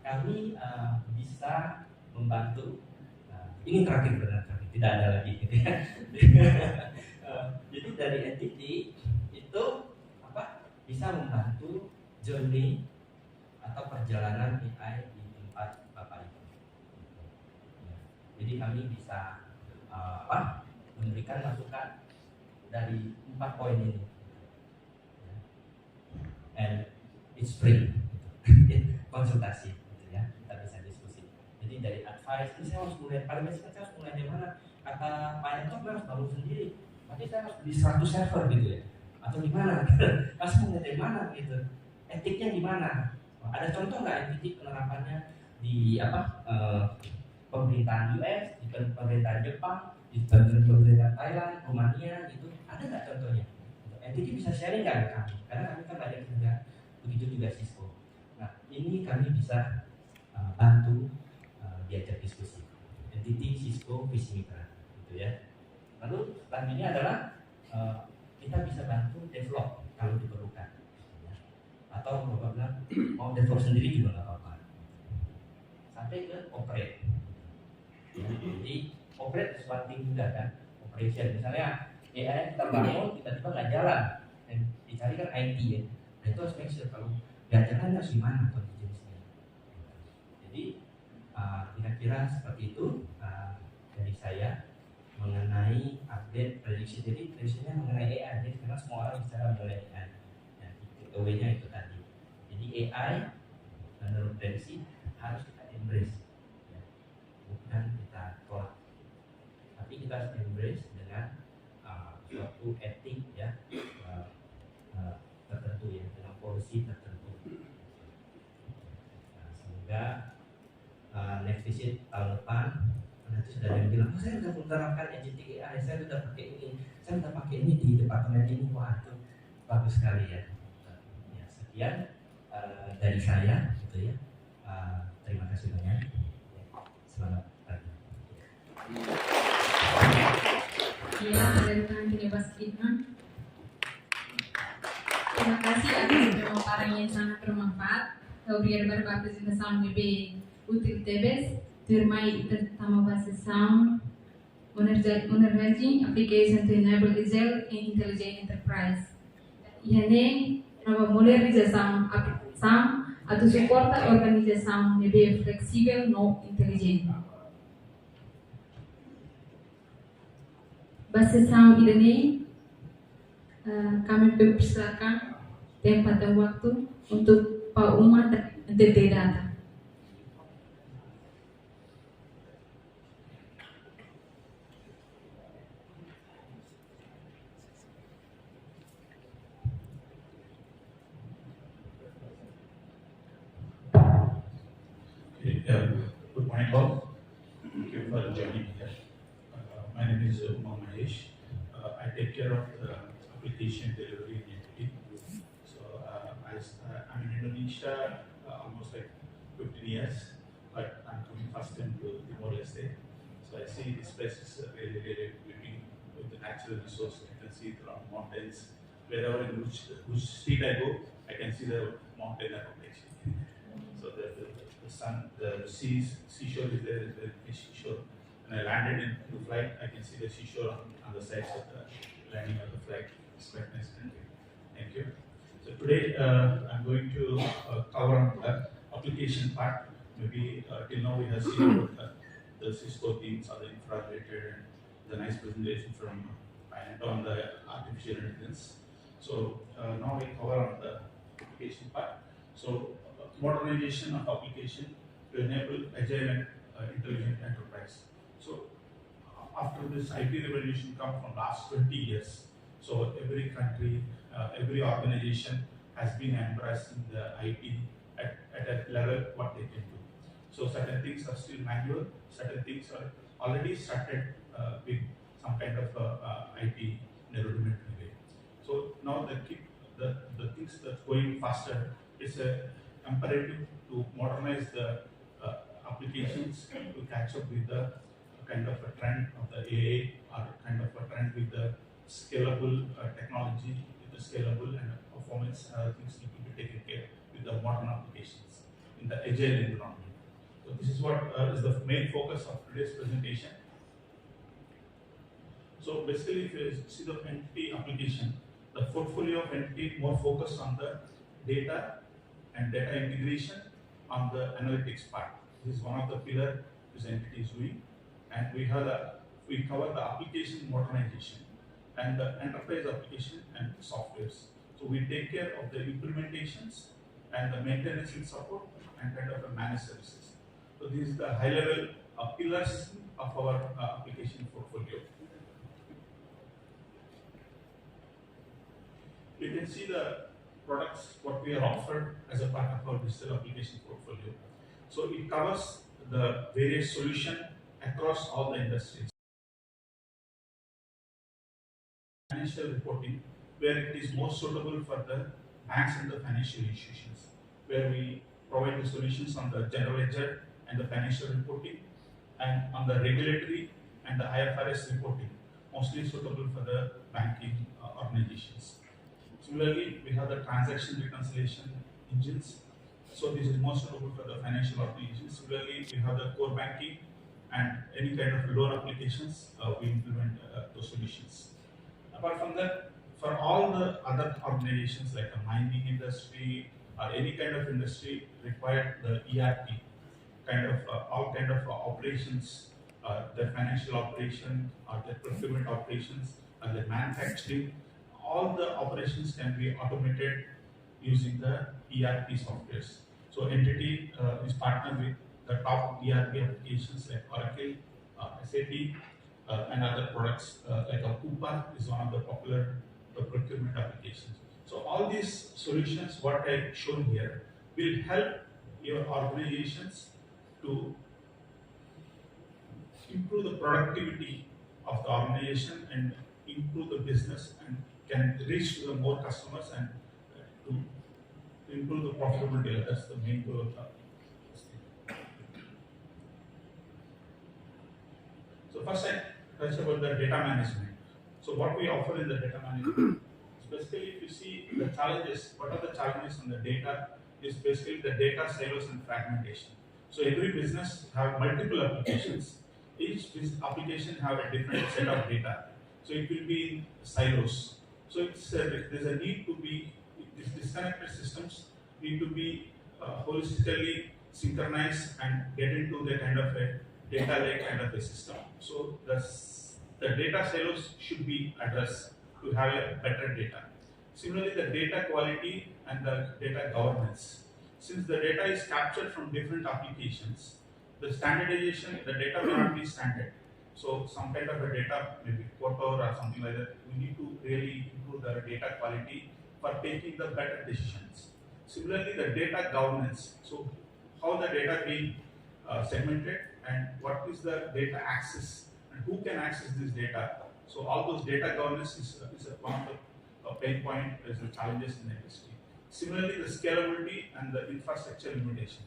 kami uh, bisa membantu. Nah, ini terakhir, benar terakhir, tidak ada lagi. Gitu ya. Uh, jadi dari N T T itu apa, bisa membantu journey atau perjalanan A I di tempat Bapak Ibu. Ya. Jadi kami bisa uh, apa, memberikan masukan dari empat poin ini. Ya. And it's free. Konsultasi, gitu ya. Kita bisa diskusi. Jadi dari advice, ini saya harus mulai, paling basic kan saya harus mulai dari mana? Kata Pak Yanto, saya harus bangun sendiri. Berarti saya harus beli seratus server gitu ya. Atau gimana? Harus mulai dari mana gitu? Etiknya gimana? Ada contoh nggak N T T penerapannya di apa, eh, pemerintahan U S, di pemerintahan Jepang, di pemerintahan Thailand, Rumania gitu? Ada nggak contohnya? N T T bisa sharing nggak ke kami? Karena kami kan banyak juga, begitu juga Cisco. Nah, ini kami bisa uh, bantu uh, diajak diskusi. N T T, Cisco, Visi Mitra, gitu ya. Lalu selanjutnya adalah uh, kita bisa bantu develop kalau diperlukan. Ya. Atau Bapak bilang mau develop sendiri juga nggak apa-apa. Sampai ke operate. Ya, jadi operate is one thing juga kan, operation. Misalnya A I kita bangun tiba-tiba nggak jalan, dan dicari kan I T ya. Nah, itu harus make sure kalau nggak jalan harus gimana contingency-nya. Jadi uh, kira-kira seperti itu uh, dari saya mengenai update prediksi. Jadi prediksinya mengenai A I, jadi karena semua orang bicara mengenai A I. Ya, takeaway-nya itu tadi. Jadi A I menurut prediksi harus kita embrace, ya. Bukan kita tolak. Tapi kita harus embrace dengan uh, suatu etik ya, uh, uh, tertentu ya, dengan polisi tertentu. Nah, semoga uh, next visit tahun depan nanti sudah ada yang bilang, oh, saya sudah menerapkan agentic A I, saya sudah pakai ini, saya sudah pakai ini di departemen ini, wah itu bagus sekali ya. Ya, sekian uh, dari saya gitu ya. Uh, terima kasih banyak. Selamat pagi. Ya, dari tangan tidak pas kita. Terima kasih atas pemaparan yang sangat bermanfaat. Obrigada barak ba aprezentasaun ne'ebé útil tebes. Tuirmai ita tama ba sesaun Modernizing Application to Enable Agile and Intelligent Enterprise. Iha ne'e, iha ne'ebá modernizasaun aplikasaun atu suporta organizasaun ne'ebé fleksível no intelijente. Ba sesaun ida-ne'e, eh, kami persilakan tempat dan waktu untuk Pak Uma dan N T T Data. Okay, uh, good morning all. Thank you for joining here. Uh, my name is Uma Mahesh. Uh, I take care of the application delivery in N T T. So uh, I, uh, I'm in Indonesia uh, almost like fifteen years, but I'm coming first time to Timor-Leste. So I see this place is really, really beautiful with the natural resource. You can see it around mountains. Wherever in which, which street I go, I can see the mountain around actually. So the, the, the sun, the sea, seashore is there, is very nice seashore. When I landed in the flight, I can see the seashore on, on the sides of the landing of the flight. It's quite nice country. Thank you. So today uh, I'm going to uh, cover on the application part. Maybe uh, till now we have seen about the, the Cisco things or the infra related and the nice presentation from Anton on the artificial intelligence. So uh, now I cover on the application part. So uh, modernization of application to enable agile and uh, intelligent enterprise. So uh, after this I T revolution come from last twenty years, so every country, uh, every organization has been embracing the I T at, at a level what they can do. So certain things are still manual, certain things are already started uh, with some kind of uh, uh, I T enablement way. So now the, keep, the, the things that's going faster is a imperative to modernize the uh, applications to catch up with the kind of a trend of the A I or kind of a trend with the scalable uh, technology with scalable and performance and other things need to be taken care with the modern applications in the agile environment. So this is what uh, is the main focus of today's presentation. So basically, if you see the entity application, the portfolio of entity more focused on the data and data integration on the analytics part. This is one of the pillar this entity is doing. And we have the, we cover the application modernization and the enterprise application and softwares. So we take care of the implementations and the maintenance and support and kind of a managed services. So this is the high level uh, pillars of our uh, application portfolio. You can see the products what we are offered as a part of our digital application portfolio. So it covers the various solution across all the industries. Financial reporting, where it is more suitable for the banks and the financial institutions, where we provide the solutions on the general ledger and the financial reporting, and on the regulatory and the I F R S reporting, mostly suitable for the banking uh, organizations. Similarly, we have the transaction reconciliation engines. So this is more suitable for the financial organizations. Similarly, we have the core banking and any kind of loan applications, uh, we implement uh, those solutions. Apart from that, for all the other organizations like the mining industry or any kind of industry require the E R P, kind of uh, all kind of uh, operations, uh, the financial operation or the procurement operations or the manufacturing, all the operations can be automated using the E R P softwares. So entity uh, is partnered with the top E R P applications like Oracle, uh, S A P, uh, and other products uh, like Coupa is one of the popular uh, procurement applications. So all these solutions, what I shown here, will help your organizations to improve the productivity of the organization and improve the business and can reach to the more customers and uh, to improve the profitability. That's the main goal of the this thing. So first, I touch about the data management. So what we offer in the data management, especially if you see the challenges, what are the challenges in the data, is basically the data silos and fragmentation. So every business have multiple applications. Each bus- application have a different set of data. So it will be in silos. So it's a, there's a need to be, these disconnected systems need to be uh, holistically synchronized and get into the kind of a data lake kind of a system. So the, the data silos should be addressed to have a better data. Similarly, the data quality and the data governance. Since the data is captured from different applications, the standardization, the data may not be standard. So some kind of a data, maybe quarter or something like that, we need to really improve the data quality for taking the better decisions. Similarly, the data governance. So how the data being uh, segmented and what is the data access and who can access this data. So all those data governance is, is one of the uh, pain point as the challenges in the industry. Similarly, the scalability and the infrastructure limitation.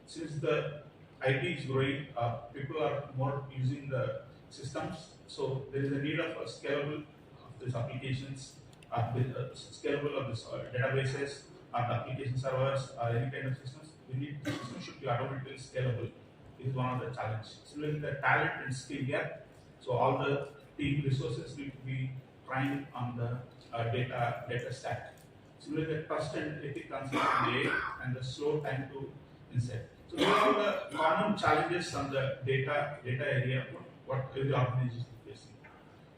Since the I T is growing, uh, people are more using the systems, so there is a need of a scalable of these applications, uh, with, uh, scalable of this uh, databases, or the application servers, or any kind of systems. We need the system should be automatically scalable. This is one of the challenges. Similarly, the talent and skill gap. So all the team resources need to be trained on the uh, data data stack. Similarly, the trust and ethic concept in A I and the slow time to insight. So these are the common challenges on the data data area. What, what every organization is facing.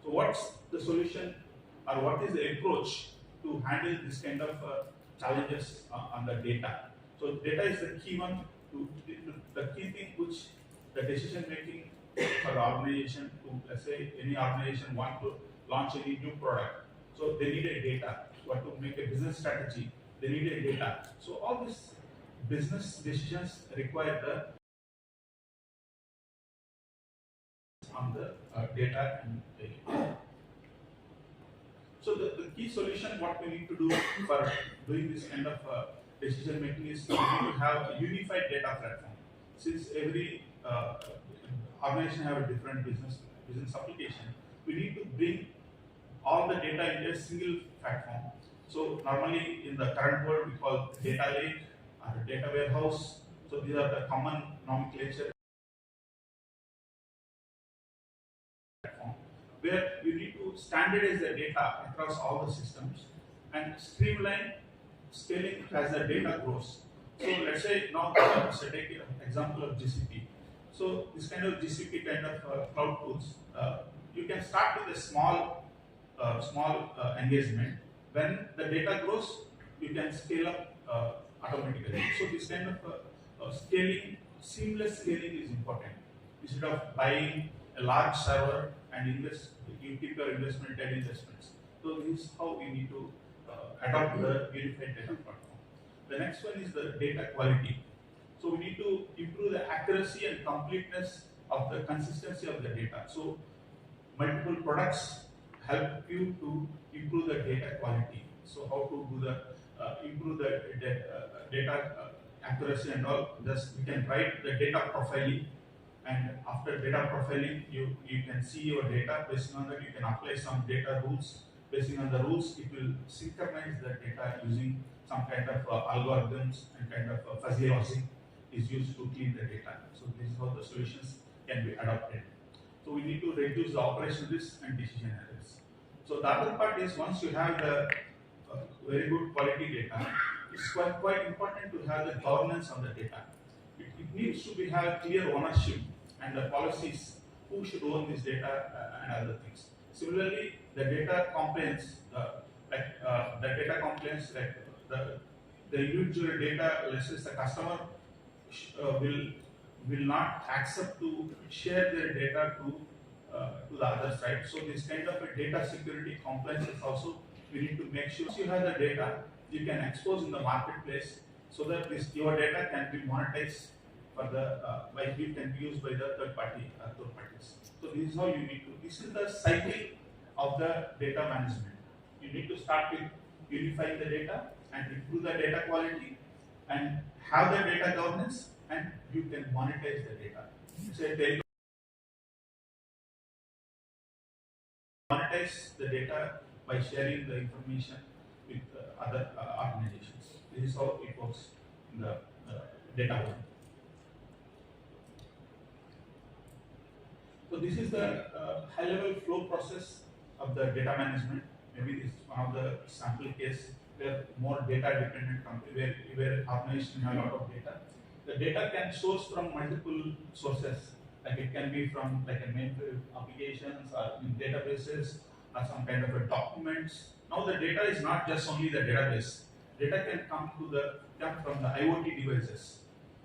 So what's the solution, or what is the approach to handle this kind of uh, challenges uh, on the data? So data is the key one to the key thing which the decision making for the organization to, let's say, any organization want to launch any new product. So they need a data. Want to make a business strategy, they need a data. So all these business decisions require the on the uh, data and uh, so the, the key solution what we need to do for doing this kind of uh, decision making is we need to have a unified data platform. Since every uh, organization have a different business business application, we need to bring all the data into a single platform. So normally in the current world we call data lake or data warehouse. So these are the common nomenclature platform where you need to standardize the data across all the systems and streamline scaling as the data grows. So let's say now, uh, let's take an example of G C P. So this kind of G C P kind of uh, cloud tools, uh, you can start with a small uh, small uh, engagement. When the data grows, you can scale up uh, automatically. So this kind of uh, uh, scaling, seamless scaling is important. Instead of buying a large server and invest, you keep your investment, dead investments. So this is how we need to uh, adopt the unified data platform. The next one is the data quality. So we need to improve the accuracy and completeness of the consistency of the data. So multiple products help you to improve the data quality. So how to do the uh, improve the da- uh, data uh, accuracy and all? Just we can write the data profiling, and after data profiling, you you can see your data. Based on that, you can apply some data rules. Based on the rules, it will synchronize the data using some kind of uh, algorithms and kind of uh, fuzzy logic is used to clean the data. So this is how the solutions can be adopted. So we need to reduce the operation risk and decision errors. So the other part is, once you have the uh, very good quality data, it's quite, quite important to have the governance on the data. It, it needs to be have clear ownership and the policies who should own this data uh, and other things. Similarly, the data complaints, uh, like uh, the data complaints, like the the individual data, let's say the customer uh, will will not accept to share their data to uh, to the other side. So this kind of a data security compliance is also, we need to make sure you have the data you can expose in the marketplace so that this your data can be monetized for the uh, by it can be used by the third party uh, third parties. So this is how you need to. This is the cycle of the data management. You need to start with unifying the data and improve the data quality and have the data governance, and you can monetize the data. So they monetize the data by sharing the information with uh, other uh, organizations. This is how it works in the uh, data world. So this is the uh, high-level flow process of the data management. Maybe this is one of the sample case where more data-dependent company, where, where organization have a lot of data. The data can source from multiple sources. Like it can be from like a mainframe applications or in databases or some kind of a documents. Now the data is not just only the database. Data can come to the come from the IoT devices.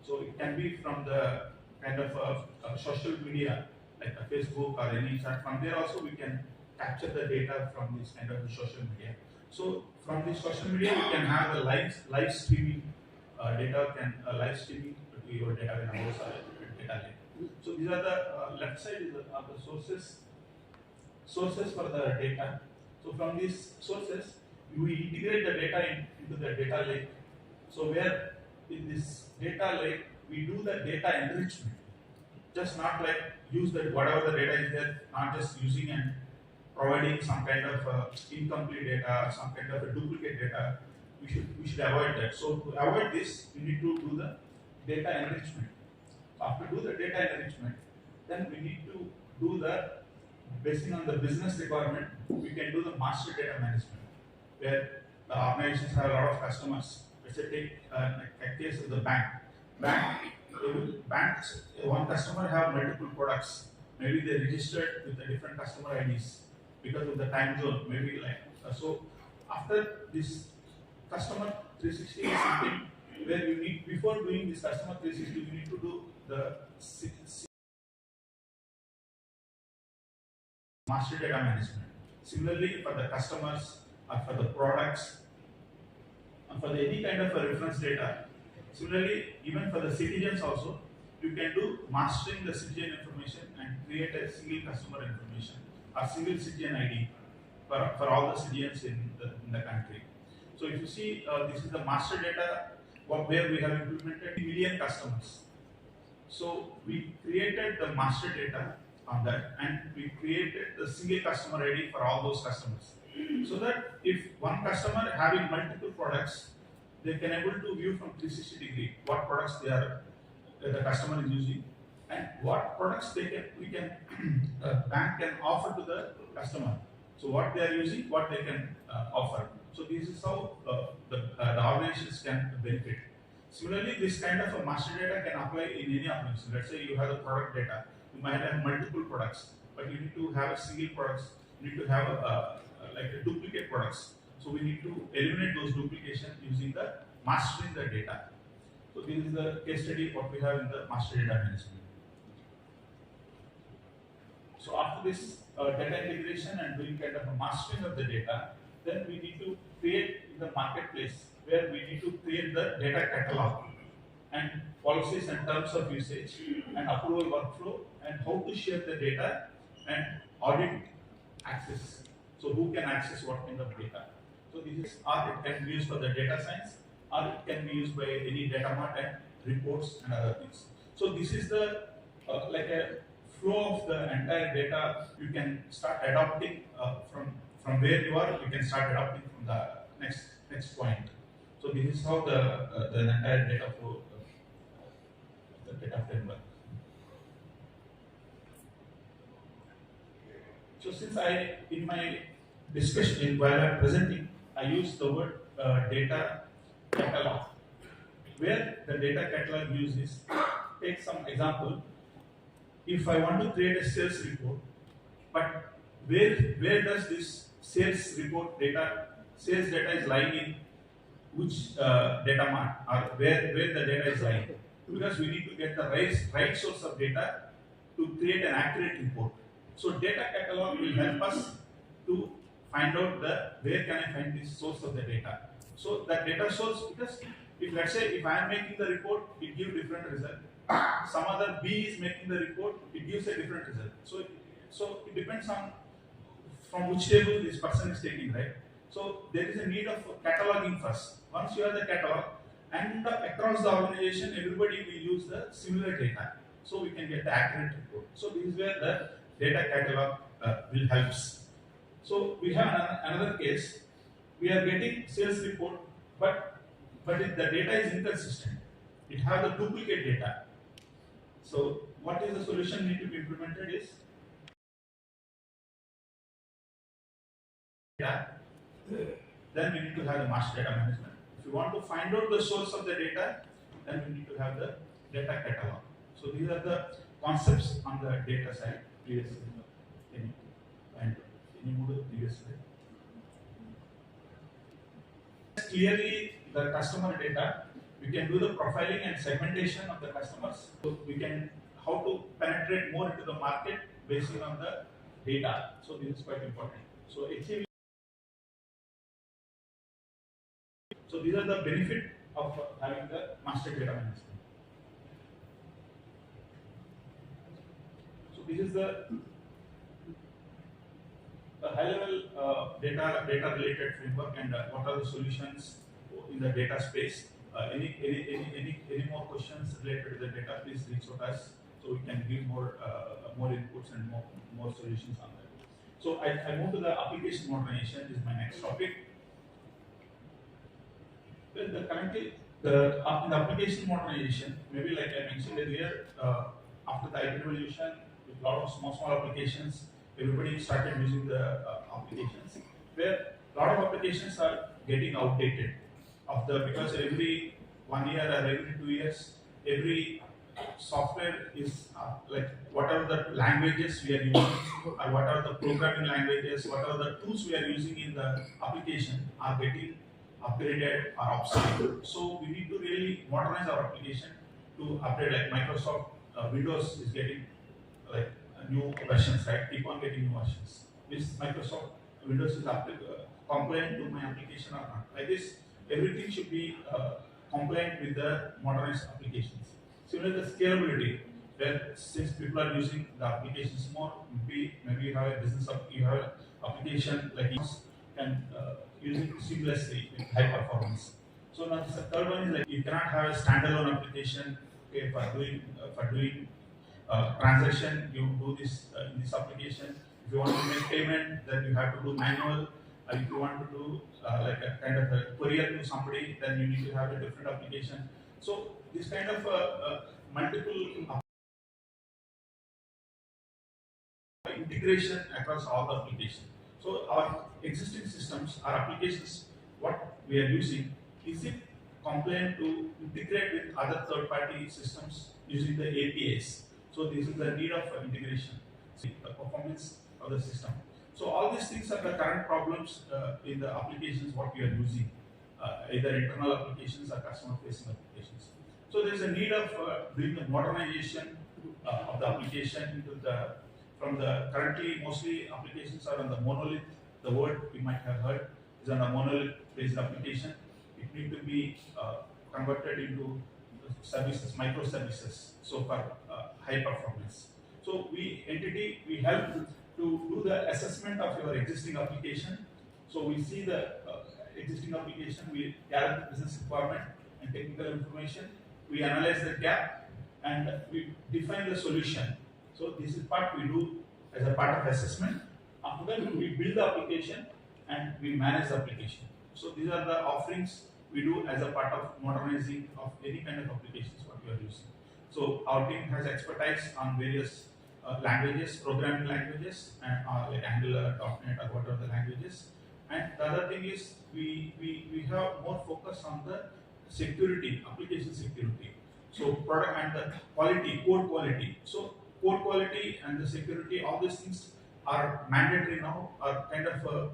So it can be from the kind of uh, uh, social media, like a Facebook or any such. From there also we can capture the data from this kind of social media. So from this social media we can have a live live streaming uh, data can uh, live streaming to your data warehouse or data lake. So these are the uh, left side is the, are the sources sources for the data. So from these sources, we integrate the data in, into the data lake. So where in this data lake, we do the data enrichment. Just not like use that whatever the data is there, not just using and providing some kind of uh, incomplete data, some kind of a duplicate data. We should we should avoid that. So to avoid this, we need to do the data enrichment. So after do the data enrichment, then we need to do the, basing on the business requirement, we can do the master data management, where the organizations have a lot of customers. Let's say take uh, a case of the bank. Bank, they will, banks, one customer have multiple products. Maybe they registered with a different customer I Ds because of the time zone. Maybe like uh, so. After this customer three sixty is something where you need, before doing this customer three sixty, you need to do the si- si- master data management. Similarly, for the customers or for the products and for the any kind of a reference data. Similarly, even for the citizens also, you can do mastering the citizen information and create a single customer information or single citizen I D for, for all the citizens in the, in the country. So if you see, uh, this is the master data what, where we have implemented million customers. So we created the master data on that, and we created the single customer I D for all those customers. So that if one customer having multiple products, they can able to view from three sixty degree what products they are, that the customer is using, and what products they can, we can, uh, bank can offer to the customer. So what they are using, what they can, uh, offer. So this is how, uh, the, uh, the organizations can benefit. Similarly, this kind of a master data can apply in any application. Let's say you have a product data. You might have multiple products, but you need to have a single products. You need to have a, a, a, like, a duplicate products. So we need to eliminate those duplication using the mastering the data. So this is the case study what we have in the master data management. So after this, uh, data integration and doing kind of a mastering of the data, then we need to create in the marketplace where we need to create the data catalog and policies and terms of usage and approval workflow and how to share the data and audit access. So who can access what kind of data? So this is, or it can be used for the data science, or it can be used by any data mart and reports and other things. So this is the, uh, like a flow of the entire data. You can start adopting, uh, from, from where you are. You can start adopting from the next, next point. So this is how the, uh, the entire data flow, uh, the data framework. So since I, in my discussion, while I'm presenting, I use the word, uh, data catalog. Where the data catalog use is, take some example. If I want to create a sales report, but where, where does this sales report data, sales data is lying in which, uh, data mart, or where, where the data is lying? Because we need to get the right, right source of data to create an accurate report. So data catalog will help us to find out the, where can I find this source of the data. So that data source, because if, let's say, if I am making the report, it give different result. Some other B is making the report, it gives a different result. So, so it depends on from which table this person is taking, right? So there is a need of cataloging first. Once you have the catalog and, uh, across the organization, everybody will use the similar data, so we can get the accurate report. So this is where the data catalog, uh, will helps. So we have another, another case. We are getting sales report, but, but if the data is inconsistent, it have the duplicate data. So what is the solution need to be implemented is data, then we need to have the master data management. If you want to find out the source of the data, then we need to have the data catalog. So these are the concepts on the data side. Previous slide. Any, and any more previous slide. Clearly, the customer data, we can do the profiling and segmentation of the customers. So we can how to penetrate more into the market based on the data. So this is quite important. So actually, so these are the benefit of having the master data management. So this is the, the high level, uh, data, data related framework and, uh, what are the solutions in the data space. Uh, any, any, any, any, any more questions related to the data, please reach out us so we can give more, uh, more inputs and more, more solutions on that. So I, I move to the application modernization is my next topic. Well, the currently, the, uh, in the application modernization, maybe like I mentioned earlier, uh, after the I T revolution, with a lot of small, small applications, everybody started using the, uh, applications, where a lot of applications are getting outdated of the, because every one year or every two years, every software is, uh, like, what are the languages we are using, or what are the programming languages, what are the tools we are using in the application are getting upgraded or obsolete. So we need to really modernize our application to upgrade. Like Microsoft, uh, Windows is getting, like, a new versions, right? Keep on getting new versions. This Microsoft Windows is up, uh, compliant to my application or not. Like this, everything should be, uh, compliant with the modernized applications. Similarly, the scalability, where since people are using the applications more, maybe, maybe you have a business of, you have an application like this, can, uh, use it seamlessly with high performance. So now the third one is, like, you cannot have a standalone application, okay, for doing, uh, for doing, uh, transaction. You do this, uh, in this application. If you want to make payment, then you have to do manual. Uh, if you want to do uh, like a kind of a courier to somebody, then you need to have a different application. So this kind of uh, uh, multiple integration across all the applications. So our existing systems, our applications, what we are using, is it compliant to integrate with other third-party systems using the A P Is? So this is the need of integration, see the performance of the system. So all these things are the current problems uh, in the applications what we are using, uh, either internal applications or customer-facing applications. So there is a need of uh, doing the modernization uh, of the application into the, from the currently mostly applications are on the monolith. The word you might have heard is on a monolith-based application. It need to be uh, converted into services, microservices, so for uh, high performance. So we N T T, we help to do the assessment of your existing application. So we see the uh, existing application, we gather the business requirement and technical information, we analyze the gap, and we define the solution. So this is part we do as a part of assessment. After that, we build the application and we manage the application. So these are the offerings we do as a part of modernizing of any kind of applications what you are using. So our team has expertise on various uh, languages, programming languages, and uh, like Angular, dot net, or whatever the languages. And the other thing is we, we, we have more focus on the security, application security. So product and the quality, code quality. So code quality and the security, all these things are mandatory now, are kind of uh,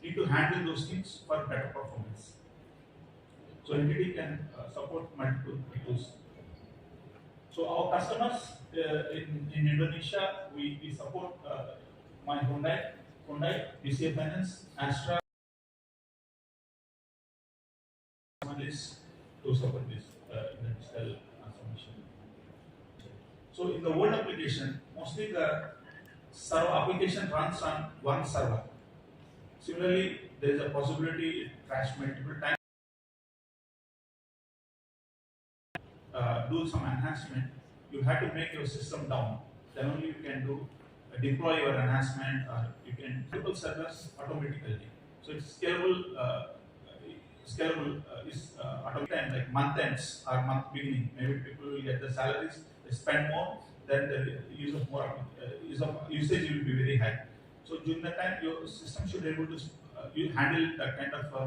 need to handle those things for better performance. So N T T can uh, support multiple tools. So our customers uh, in, in Indonesia, we, we support uh, My Hyundai, Hyundai, B C A Finance, Astra, this to support this uh, in the digital transformation. So in the world application, mostly the server application runs on one server. Similarly, there is a possibility it crash multiple times. Uh, do some enhancement, you have to make your system down. Then only you can do uh, deploy your enhancement, or you can enable servers automatically. So it's scalable. Uh, scalable uh, is uh, automatic time, like month ends or month beginning. Maybe people will get the salaries, they spend more, then the use of more uh, use of usage will be very high. So during that time, your system should able to uh, you handle that kind of uh,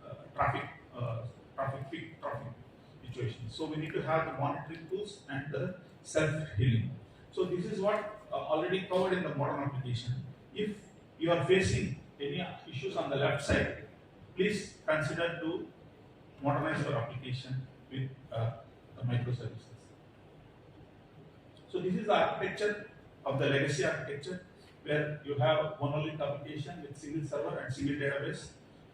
uh, traffic, uh, traffic peak traffic situation. So we need to have the monitoring tools and the self healing. So this is what uh, already covered in the modern application. If you are facing any issues on the left side, please consider to modernize your application with uh, the microservices. So this is the architecture of the legacy architecture, where you have monolith application with single server and single database,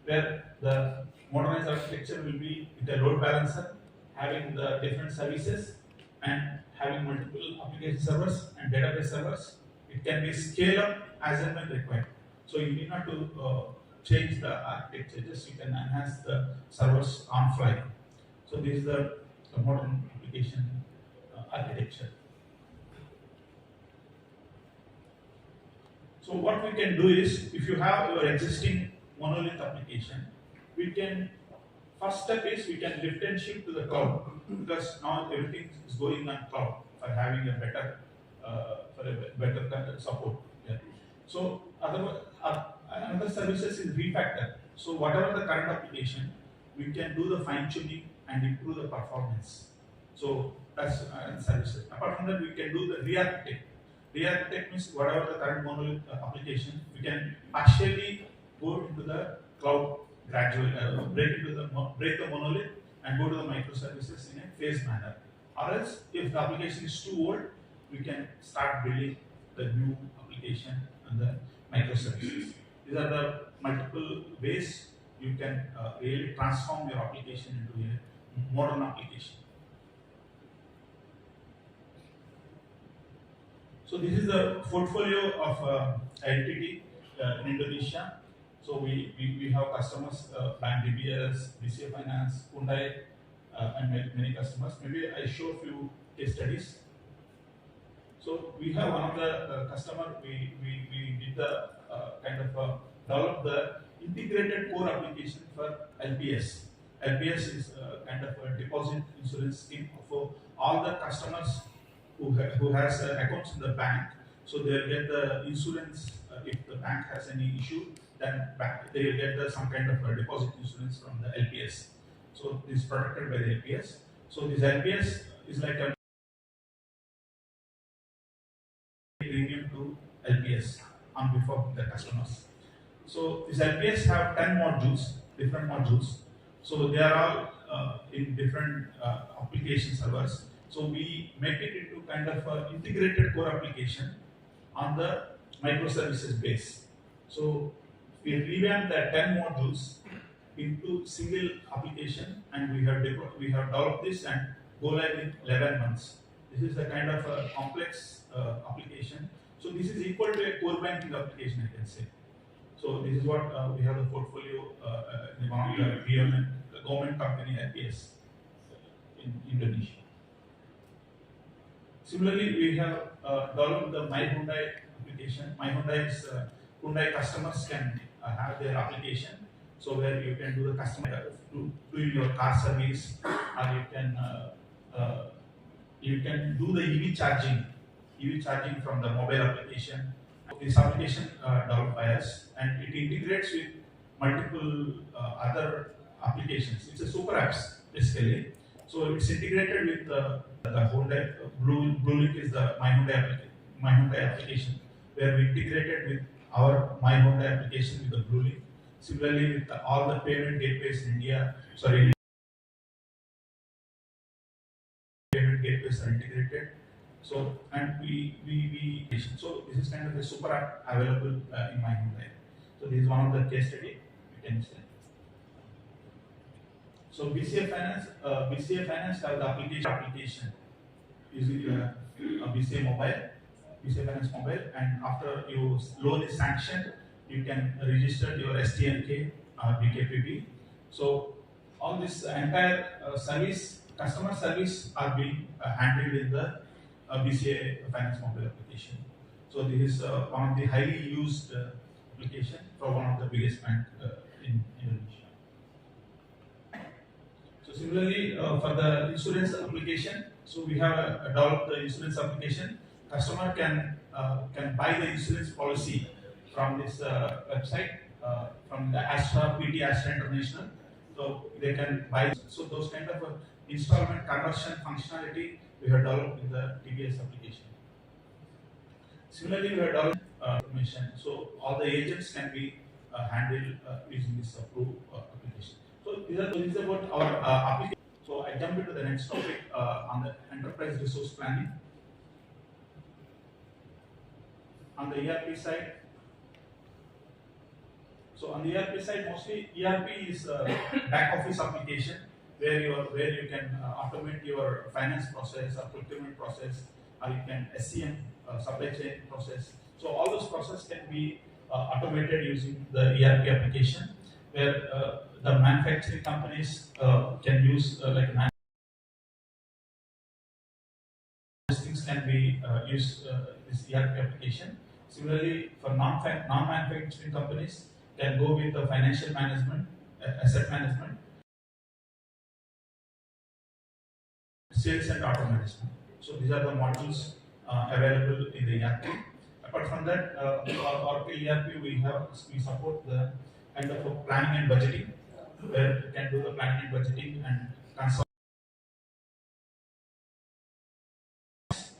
where the modernized architecture will be with a load balancer, having the different services and having multiple application servers and database servers. It can be scaled up as and when required. So you need not to uh, change the architecture, just you can enhance the servers on fly. So this is the, the modern application uh, architecture. So what we can do is, if you have your existing monolith application, we can, first step is we can lift and shift to the cloud, because now everything is going on cloud for having a better, uh, for a be- better kind of support. Yeah. So other, uh, another services is refactor. So whatever the current application, we can do the fine tuning and improve the performance. So that's uh, services. Apart from that, we can do the re-architect. Re-architect means whatever the current monolith uh, application, we can partially go into the cloud gradually, uh, break into the mo- break the monolith and go to the microservices in a phased manner. Or else, if the application is too old, we can start building the new application and the microservices. These are the multiple ways you can uh, really transform your application into a modern application. So this is the portfolio of uh, N T T uh, in Indonesia. So we, we, we have customers uh, Bank D B S, B C A Finance, Hyundai, uh, and many, many customers. Maybe I show a few case studies. So we have one of the uh, customer, we, we, we did the uh, kind of uh, develop the integrated core application for L P S. L P S is a kind of a deposit insurance scheme for all the customers who, ha- who has uh, accounts in the bank. So they'll get the insurance uh, if the bank has any issue, then bank, they'll get the, some kind of a deposit insurance from the L P S. So this is protected by the L P S. So this L P S is like a premium to L P S on behalf of the customers. So these L P S have ten modules, different modules. So they are all uh, in different uh, application servers. So we make it into kind of an integrated core application on the microservices base. So we revamp the ten modules into single application, and we have deplo- we have developed this and go live in eleven months. This is a kind of a complex uh, application. So this is equal to a core banking application, I can say. So this is what uh, we have the portfolio uh, uh, in one of the government, the government company L P S in Indonesia. Similarly, we have uh, developed the My Hyundai application. My Hyundai is uh, Hyundai customers can uh, have their application, so where you can do the customer uh, do, doing your car service, or you can uh, uh, you can do the E V charging, E V charging from the mobile application. This application uh, developed by us, and it integrates with multiple uh, other applications. It's a super apps basically. So it's integrated with uh, the Hyundai uh, Blue Blue Link is the My Hyundai application. My Hyundai application where we integrated with our My Hyundai application with the Blue Link. Similarly, with the, all the payment gateways in India, sorry, payment gateways are integrated. So and we we we so this is kind of a super app available uh, in My Hyundai. So this is one of the case study you can say. So B C A Finance, uh, B C A Finance has the application application using uh, a B C A mobile, B C A Finance mobile, and after your loan is sanctioned, you can register your S T N K or B K P B. So all this entire uh, service, customer service are being uh, handled in the uh, B C A Finance mobile application. So this is uh, one of the highly used uh, application for one of the biggest bank uh, in Indonesia. So similarly, uh, for the insurance application, so we have uh, developed the insurance application. Customer can uh, can buy the insurance policy from this uh, website uh, from the Astra P T Astra International. So they can buy. So those kind of uh, installment conversion functionality we have developed in the T B S application. Similarly, we have developed uh, information. So all the agents can be uh, handled uh, using this approved uh, application. So these are these are about our uh, application. So I jump into the next topic uh, on the enterprise resource planning. On the E R P side, so on the E R P side, mostly E R P is a back office application where you are, where you can uh, automate your finance process or procurement process, or you can S C M uh, supply chain process. So all those processes can be uh, automated using the E R P application, where uh, the manufacturing companies uh, can use uh, like man- these things can be uh, used uh, this E R P application. Similarly, for non non-manufacturing companies, can go with the financial management, uh, asset management, sales and order management. So these are the modules uh, available in the E R P. Apart from that, uh, for Oracle E R P, we have we support the kind of a planning and budgeting, where you can do the planning and budgeting and consult.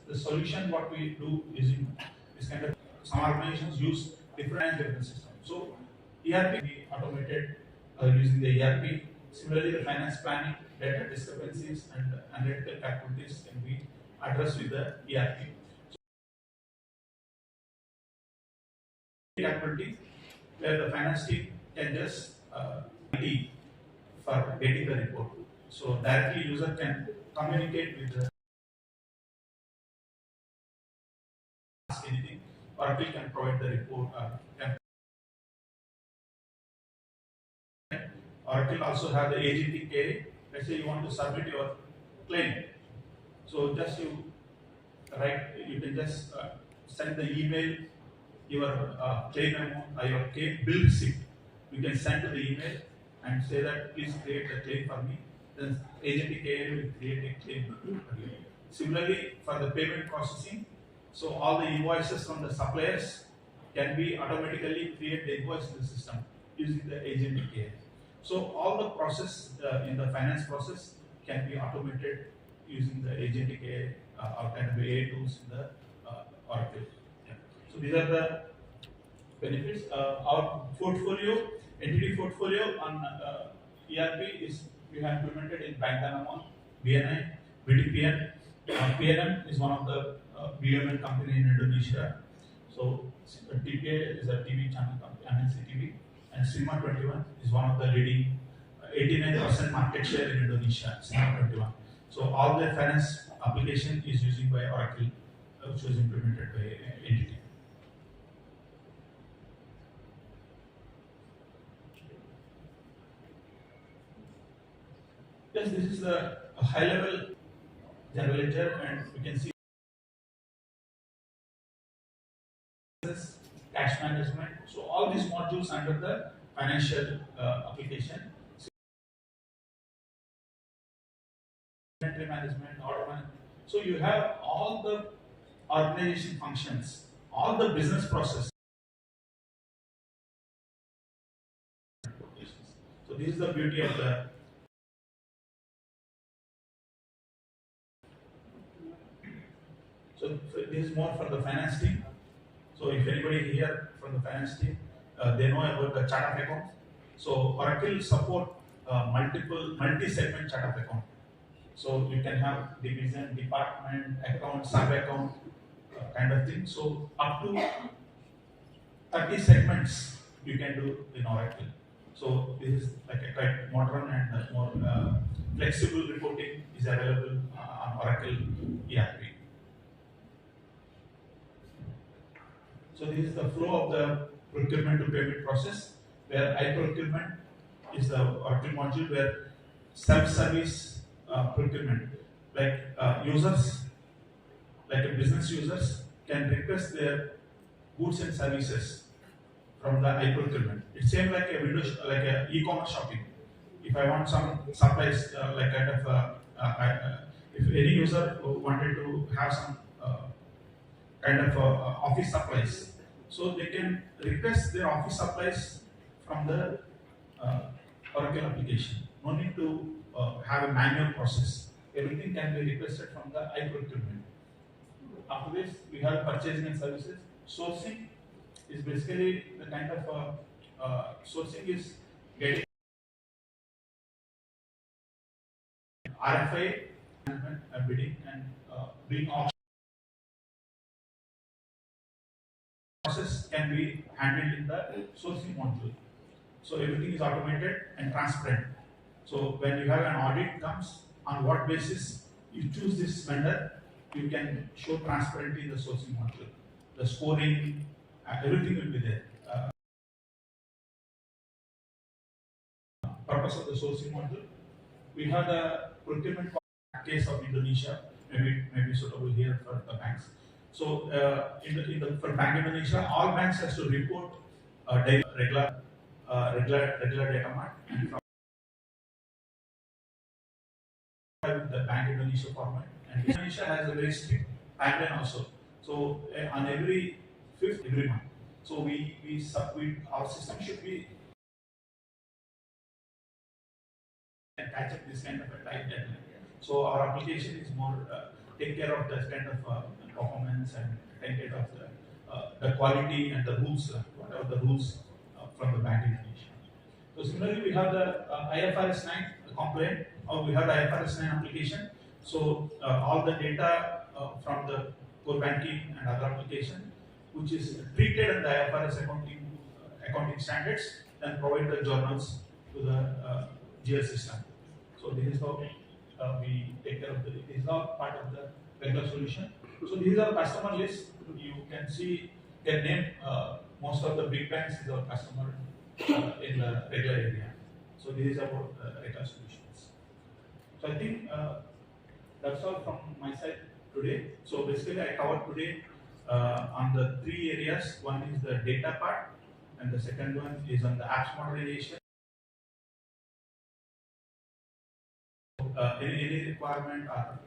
The solution what we do using this kind of, some organizations use different different systems. So E R P we automated uh, using the E R P. Similarly, the finance planning, data discrepancies, and analytical capabilities can be addressed with the E R P. Capabilities where the finance team can just uh, I T for getting the report. So directly user can communicate with the ask anything. Oracle can provide the report. Uh, can Oracle also have the agentic A I. Let's say you want to submit your claim. So just you write, you can just uh, send the email, your uh, claim amount, uh, your claim bill receipt. You can send to the email and say that, "Please create the claim for me." Then agentic A I will create a claim for you. Similarly, for the payment processing, so all the invoices from the suppliers can be automatically create the invoice in the system using the agentic A I. So all the process, uh, in the finance process can be automated using the agentic A I, uh, or kind of A I tools in the, uh, Oracle. Yeah. So these are the benefits. Uh, our portfolio, entity portfolio on, uh, E R P is we have implemented in Bank Danamon, B N I, B D P N. Uh, P N M is one of the, uh, B U M N company in Indonesia. So, uh, T P A is a T V channel company, M N C T V, and Cinema twenty-one is one of the leading, uh, eighty-nine percent market share in Indonesia, Cinema twenty-one. So all the finance application is using by Oracle, uh, which was implemented by, uh, N T T. Yes, this is the high level generator, and you can see cash management. So all these modules under the financial, uh, application. Inventory management, order management. So you have all the organization functions, all the business process. So this is the beauty of the. So, so this is more for the finance team. So if anybody here from the finance team, uh, they know about the chart of account. So Oracle support, uh, multiple, multi-segment chart of account. So you can have division, department, account, sub-account, uh, kind of thing. So up to thirty segments you can do in Oracle. So this is like a quite modern and much more, uh, flexible reporting is available, uh, on Oracle E R P. So this is the flow of the procurement to payment process, where iProcurement is the Oracle module where self-service, uh, procurement, like, uh, users, like a business users, can request their goods and services from the iProcurement. It's same like a window, sh- like a e-commerce shopping. If I want some supplies, uh, like kind of, uh, uh, I, uh, if any user wanted to have some, uh, kind of, uh, office supplies, so they can request their office supplies from the, uh, Oracle application. No need to, uh, have a manual process. Everything can be requested from the iProcurement. After this, we have purchasing and services. Sourcing is basically the kind of, uh, uh, sourcing is getting R F I, uh, bidding and, uh, doing auction. Process can be handled in the sourcing module. So everything is automated and transparent. So when you have an audit comes, on what basis you choose this vendor, you can show transparently in the sourcing module. The scoring, uh, everything will be there. Uh, purpose of the sourcing module. We have the procurement case of Indonesia, maybe, maybe suitable here for the banks. So, uh, in the, in the, for Bank Indonesia, all banks has to report, uh, da-, regular, uh, regular, regular data mart. And from the Bank Indonesia format. And Indonesia has a very strict timeline also. So, uh, on every fifth, every month. So we, we sub-, we, our system should be and catch up this kind of a tight deadline. So our application is more, uh, take care of this kind of, uh, performance and take care of the, uh, the quality and the rules, uh, whatever the rules, uh, from the Bank Indonesia. So similarly, we have the, uh, I F R S nine compliant, or we have the I F R S nine application. So, uh, all the data, uh, from the core banking and other application, which is treated under I F R S accounting, uh, accounting standards, then provide the journals to the, uh, G L system. So this is how, uh, we take care of the, this is all part of the regular solution. So this is our customer list. You can see their name. Uh, most of the big banks is our customer, uh, in the regular area. So this is about, uh, regular solutions. So I think, uh, that's all from my side today. So basically, I covered today, uh, on the three areas. One is the data part, And the second one is on the apps modernization. Uh, any, any requirement, uh,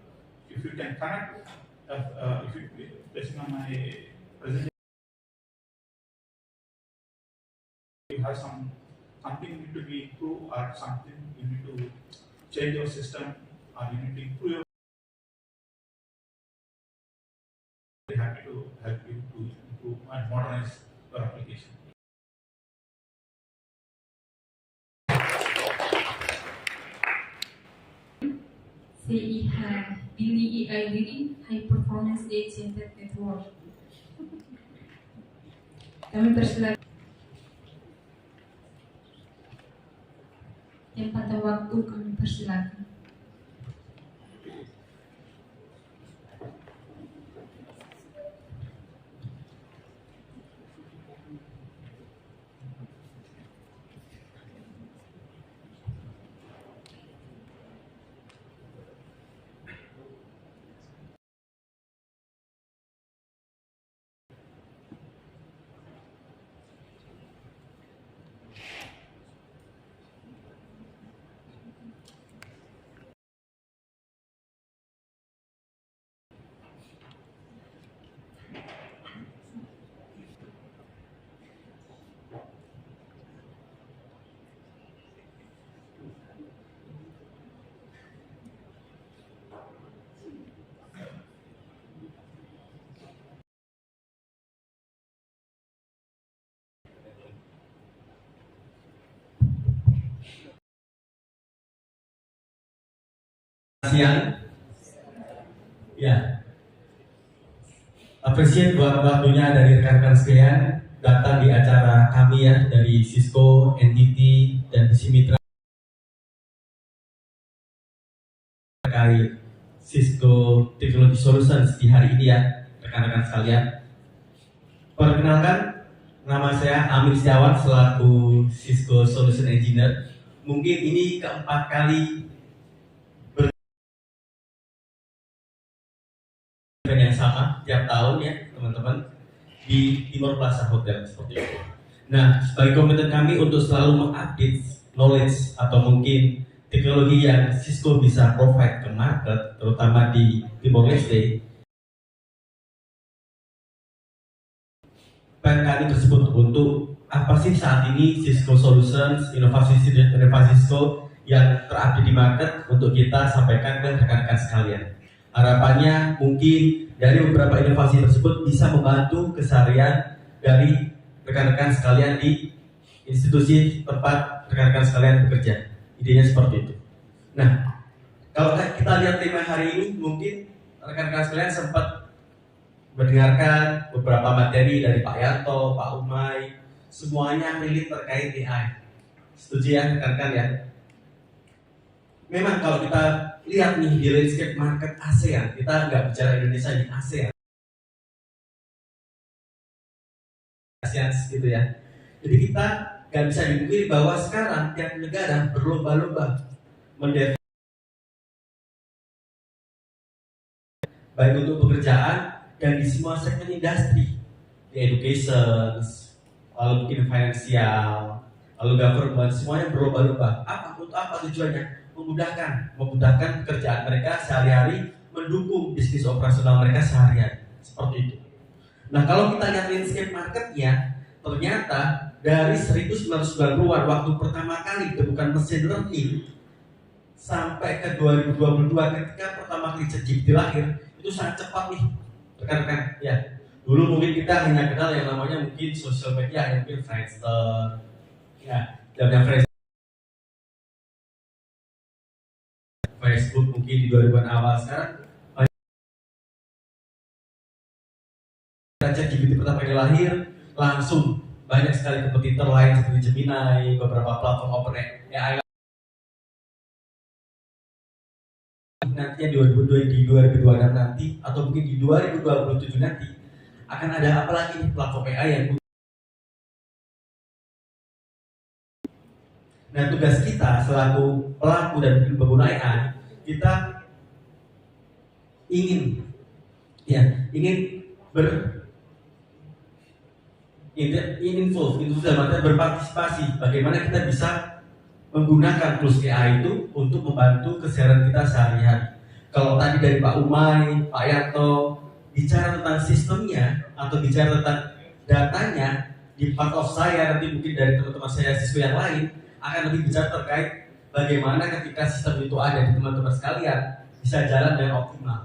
if you can connect, uh, uh, if you, based on my presentation, you have some, something need to be improved or something you need to change your system or you need to improve your, very happy to help you to improve and modernize your application. C I H, Bili A I Leading High Performance Agented Network. Kami persilakan. Tempat dan waktu kami persilakan. Siang. Ya. Appreciate buat waktunya dari rekan-rekan sekalian datang di acara kami ya, dari Cisco, N T T, dan Visi Mitra terkait Cisco Technology Solutions di hari ini ya, rekan-rekan sekalian. Perkenalkan, nama saya Amir Setiawan selaku Cisco Solution Engineer. Mungkin ini keempat kali ber- yang sama tiap tahun ya, teman-teman, di Timor Plaza Hotel seperti itu. Nah, sebagai komitmen kami untuk selalu mengupdate knowledge atau mungkin teknologi yang Cisco bisa provide ke market, terutama di Timor Leste. Plan kami tersebut untuk apa sih saat ini Cisco Solutions, inovasi, inovasi Cisco yang terupdate di market untuk kita sampaikan ke rekan-rekan sekalian. Harapannya mungkin dari beberapa inovasi tersebut bisa membantu keseharian dari rekan-rekan sekalian di institusi tempat rekan-rekan sekalian bekerja. Idenya seperti itu. Nah, kalau kita lihat tema hari ini, mungkin rekan-rekan sekalian sempat mendengarkan beberapa materi dari Pak Yanto, Pak Umay, semuanya relate terkait A I. Setuju ya, rekan-rekan ya? Memang kalau kita lihat nih di landscape market ASEAN, kita nggak bicara Indonesia, di ASEAN. ASEAN gitu ya. Jadi kita nggak bisa dipungkiri bahwa sekarang tiap negara berlomba-lomba mendevelop baik untuk pekerjaan dan di semua segmen industri, di education, lalu mungkin finansial, lalu government, semuanya berlomba-lomba. Apa, untuk apa tujuannya? Memudahkan, memudahkan pekerjaan mereka sehari-hari, mendukung bisnis operasional mereka sehari-hari. Seperti itu. Nah, kalau kita lihat landscape marketnya, ternyata dari seribu sembilan ratus sembilan puluhan waktu pertama kali ditemukan machine learning sampai ke dua ribu dua puluh dua ketika pertama kali ChatGPT lahir, itu sangat cepat nih, rekan-rekan. Ya, dulu mungkin kita hanya kenal yang namanya mungkin social media, yang mungkin Friendster, ya, zamannya Friendster, Facebook mungkin di dua ribuan awal. Sekarang ChatGPT pertama kali lahir, langsung banyak sekali kompetitor lain seperti Gemini, beberapa platform OpenAI. Nantinya di dua ribu dua, di dua ribu dua puluh enam nanti, atau mungkin di dua ribu dua puluh tujuh nanti, akan ada apa lagi nih platform A I yang Nah, tugas kita selaku pelaku dan pengguna A I, kita ingin, ya, ingin ber-, involve, involve dalam artian berpartisipasi. Bagaimana kita bisa menggunakan tools A I itu untuk membantu keseharian kita sehari-hari. Kalau tadi dari Pak Umay, Pak Yanto, bicara tentang sistemnya atau bicara tentang datanya, di part of saya, nanti mungkin dari teman-teman saya siswa yang lain akan lebih bicara terkait bagaimana ketika sistem itu ada di teman-teman sekalian bisa jalan dengan optimal.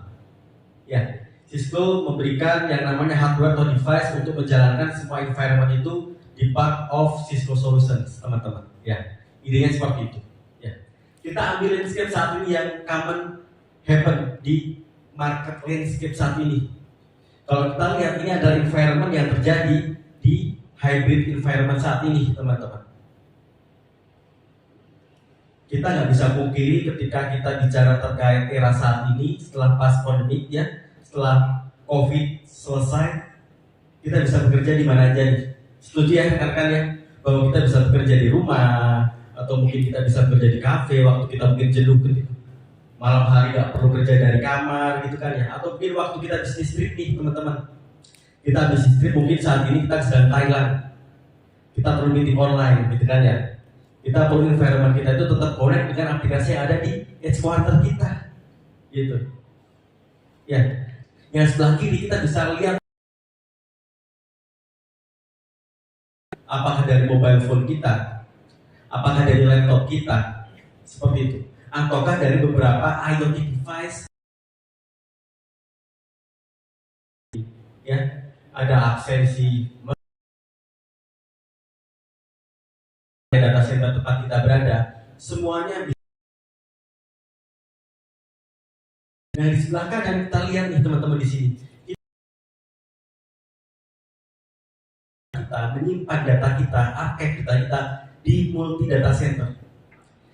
Ya, Cisco memberikan yang namanya hardware atau device untuk menjalankan semua environment itu di part of Cisco Solutions, teman-teman. Ya, idenya seperti itu. Ya. Kita ambil landscape saat ini yang common happen di market landscape saat ini. Kalau kita lihat, ini adalah environment yang terjadi di hybrid environment saat ini, teman-teman. Kita nggak bisa pungkiri, ketika kita bicara terkait era saat ini, setelah pas pandemi, ya, setelah covid selesai, kita bisa bekerja di mana aja nih. Setuju ya rekan-rekan ya, bahwa kita bisa bekerja di rumah, atau mungkin kita bisa bekerja di kafe waktu kita mungkin jenuh gitu. Malam hari nggak perlu kerja dari kamar gitu kan ya, atau mungkin waktu kita bisnis trip nih, teman-teman. Kita bisnis trip, mungkin saat ini kita sedang Thailand, kita perlu meeting online gitu kan ya. Kita perlu environment kita itu tetap connect dengan aplikasi yang ada di headquarter kita, gitu. Ya, yang sebelah kiri kita bisa lihat apakah dari mobile phone kita, apakah dari laptop kita, seperti itu, ataukah dari beberapa IoT device. Ya, ada absensi, data center tempat kita berada, semuanya bisa. Nah, di sebelah kanan kita lihat nih, teman-teman, di sini. Kita menyimpan data kita, archive data kita di multi data center.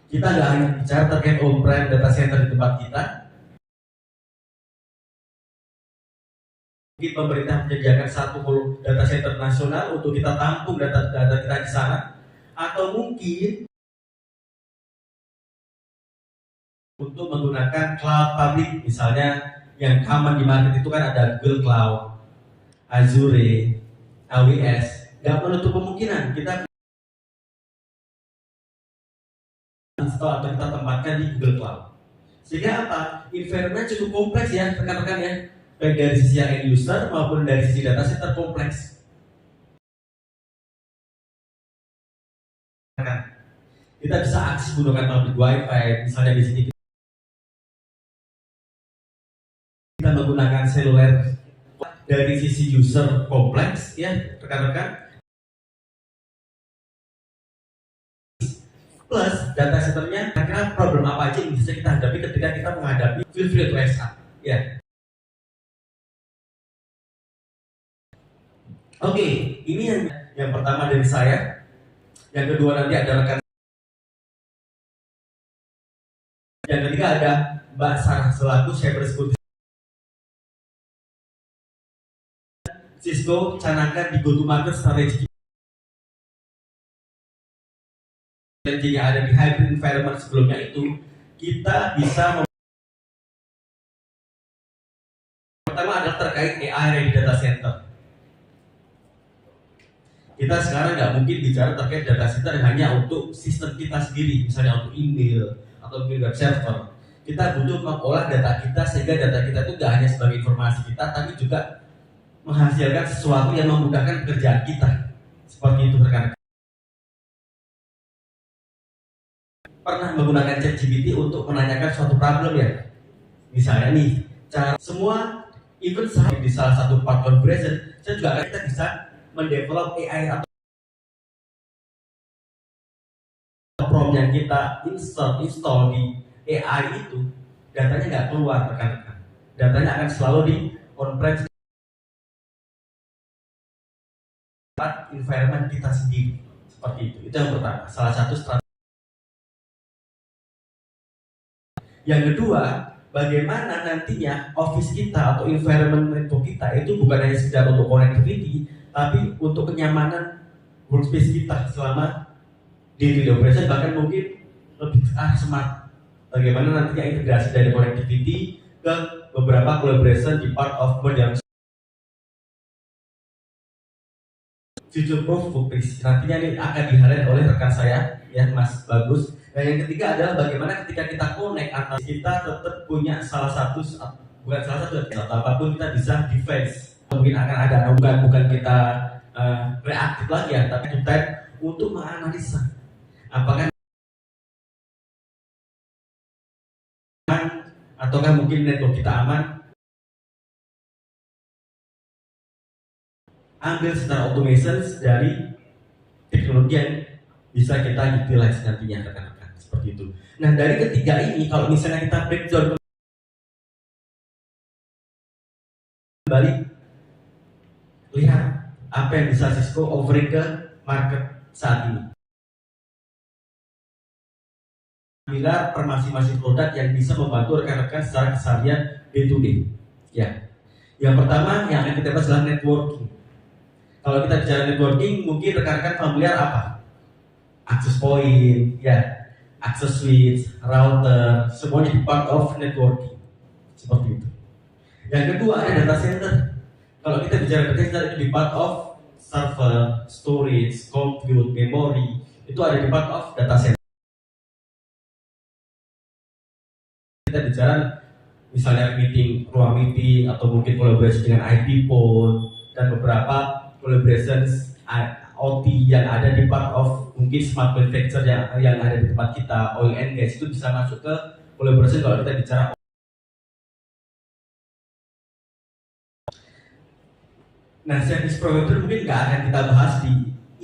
Kita nggak hanya bicara terkait on-prem data center di tempat kita, mungkin pemerintah menyediakan satu data center nasional untuk kita tampung data-data kita di sana, atau mungkin untuk menggunakan cloud public, misalnya yang common di market itu kan ada Google Cloud, Azure, A W S. Nggak menutup kemungkinan kita install atau kita tempatkan di Google Cloud. Sehingga apa? Environment cukup kompleks ya, rekan-rekan ya. Baik dari sisi yang end user maupun dari sisi data center kompleks. Kita bisa akses menggunakan public wifi, misalnya di sini kita menggunakan seluler. Dari sisi user kompleks ya, rekan-rekan. Plus data centernya, kira-kira problem apa aja yang bisa kita hadapi ketika kita menghadapi field to S A, ya. Oke, ini yang yang pertama dari saya. Yang kedua nanti ada rekan. Yang ketiga ada Mbak Sarah selaku Cyber Security. Cisco canangkan di go-to-market strategy. Dan jika ada di hybrid environment sebelumnya itu, kita bisa mem- pertama adalah terkait A I ready data center. Kita sekarang nggak mungkin bicara terkait data center hanya untuk sistem kita sendiri, misalnya untuk email atau mungkin web server. Kita butuh mengolah data kita sehingga data kita itu nggak hanya sebagai informasi kita, tapi juga menghasilkan sesuatu yang memudahkan pekerjaan kita. Seperti itu, rekan-rekan. Pernah menggunakan ChatGPT untuk menanyakan suatu problem ya? Misalnya nih, cara semua event saya di salah satu part collaboration, saya juga akan kita bisa mendevelop A I atau prompt yang kita install, install di A I itu, datanya nggak keluar, rekan-rekan. Datanya akan selalu di on-prem environment kita sendiri. Seperti itu. Itu yang pertama, salah satu strategi. Yang kedua, bagaimana nantinya office kita atau environment network kita itu bukan hanya sekedar untuk connectivity, tapi untuk kenyamanan workspace kita selama day-to-day operation, bahkan mungkin lebih ke arah smart. Bagaimana nantinya integrasi dari connectivity ke beberapa collaboration di part of modern. future proof footprint. Nantinya ini akan di-highlight oleh rekan saya, ya, Mas Bagus. Dan yang ketiga adalah bagaimana ketika kita connect, atau kita tetap punya salah satu, bukan salah satu, atau apapun, kita bisa defense. Mungkin akan ada, bukan, bukan kita eh, reaktif lagi, ya, tapi kita untuk menganalisa apakah ataukah mungkin network kita aman. Ambil secara automation dari teknologi yang bisa kita utilize nantinya, rekan-rekan, seperti itu. Nah, dari ketiga ini, kalau misalnya kita breakdown kembali, lihat apa yang bisa Cisco offering ke market saat ini. Pilar per masing-masing produk yang bisa membantu rekan-rekan secara keseharian day to day. Ya. Yang pertama yang akan kita bahas adalah networking. Kalau kita bicara networking, mungkin rekan-rekan familiar apa? Access point, ya, access switch, router, semuanya di part of networking. Seperti itu. Yang kedua ada data center. Kalau kita bicara data center, itu di part of server, storage, compute, memory, itu ada di part of data center. Kita bicara misalnya meeting, ruang meeting, atau mungkin kolaborasi dengan I P phone, dan beberapa collaborations, uh, O T yang ada di part of mungkin smart manufacture yang, yang ada di tempat kita, oil and gas, itu bisa masuk ke collaboration kalau kita bicara. Nah, service provider mungkin nggak akan kita bahas di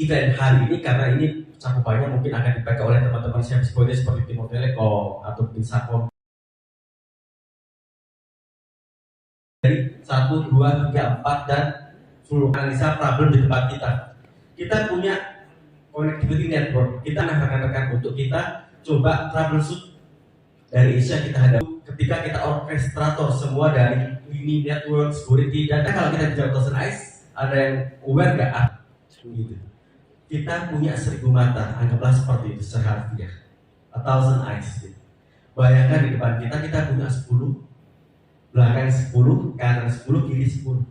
event hari ini karena ini cakupannya mungkin akan dipakai oleh teman-teman service provider seperti Timor Telecom atau mungkin Satcom. Jadi satu, dua, tiga, empat, dan full analisa problem di tempat kita. Kita punya connectivity network. Kita, nah, rekan-rekan, untuk kita coba troubleshoot dari isu yang kita hadapi ketika kita orkestrator semua dari lini network, security, dan kalau kita bicara Thousand Eyes, ada yang aware nggak? Ah, gitu. Kita punya seribu mata, anggaplah seperti itu, secara harfiah. A thousand eyes, gitu. Bayangkan di depan kita, kita punya sepuluh, belakang sepuluh, kanan sepuluh, kiri sepuluh.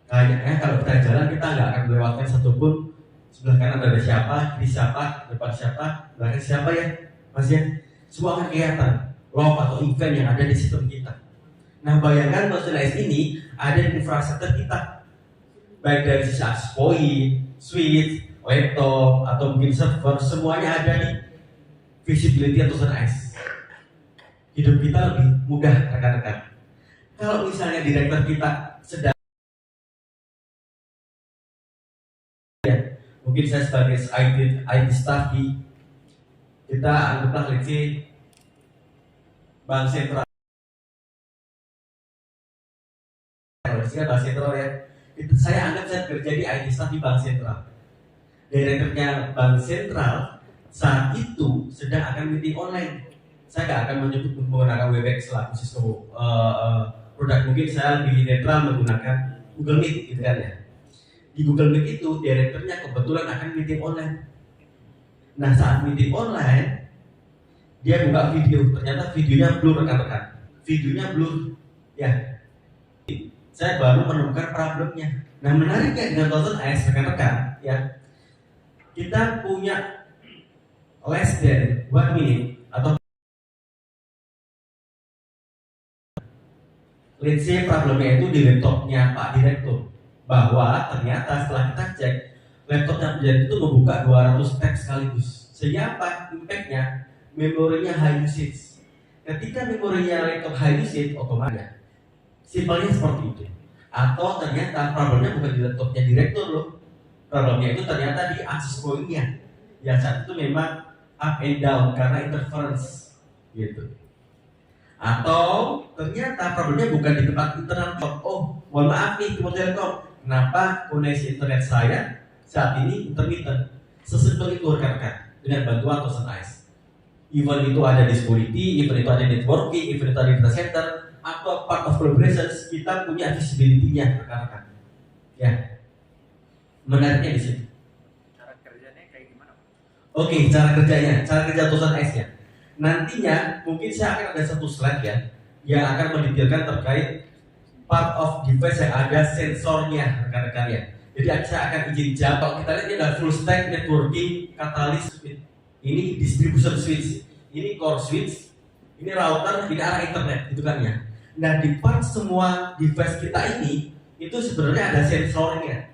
Kayaknya kalau kita jalan, kita nggak akan melewatkan satupun, sebelah kanan ada siapa, kiri siapa, depan siapa, belakang siapa, ya, Mas, ya. Semua akan kelihatan lock atau event yang ada di sistem kita. Nah, bayangkan Thousand Eyes ini ada di infrastruktur kita, baik dari sisi access point, switch, laptop, atau mungkin server, semuanya ada di visibility Thousand Eyes. Hidup kita lebih mudah, rekan-rekan. Kalau misalnya direktur kita sedang, ya, mungkin saya sebagai I T, I T staff di, kita anggaplah, let's say, bank sentral. Kalau di sini bank sentral, ya. Itu saya anggap saya kerja di I T staff di bank sentral. Direkturnya bank sentral saat itu sedang akan meeting online. Saya nggak akan menyebut menggunakan Webex selaku Cisco, eh, eh, produk. Mungkin saya lebih netral menggunakan Google Meet, gitu kan, ya. Di Google Meet itu direkturnya kebetulan akan meeting online. Nah, saat meeting online, dia buka video, ternyata videonya blur, rekan-rekan. Videonya blur, ya. Saya baru menemukan problemnya. Nah, menariknya dengan Thousand Eyes, rekan-rekan, ya, kita punya less than one minute atau, let's say, problemnya itu di laptopnya Pak Direktur, bahwa ternyata setelah kita cek, laptopnya Pak Direktur itu membuka dua ratus tab sekaligus. Sehingga apa? Impact-nya, memorinya high usage. Ketika memorinya laptop high usage, otomatis simpelnya seperti itu. Atau ternyata problemnya bukan di laptopnya direktur, loh. Problemnya itu ternyata di access point-nya. Yang saat itu memang up and down karena interference, gitu. Atau ternyata problemnya bukan di tempat internal. Oh, mohon maaf nih, Timor Telkom. Kenapa koneksi internet saya saat ini intermittent? Sesimpel itu, rekan-rekan. Dengan bantuan Thousand Eyes. Even itu ada di security, even itu ada di networking, even itu ada di data center, atau part of collaborations, kita punya visibility-nya, rekan-rekan. Ya. Menariknya di situ. Cara kerjanya kayak gimana, Pak? Oke, cara kerjanya, cara kerja Thousand Eyes, ya. Nantinya mungkin saya akan ada satu slide, ya, yang akan mendetailkan terkait part of device yang ada sensornya, rekan-rekan, ya. Jadi saya akan izin jawab. Kalau kita lihat ini ada full stack networking, Catalyst, ini distribution switch, ini core switch, ini router, ini arah internet, gitu kan ya. Nah, di part semua device kita ini, itu sebenarnya ada sensornya.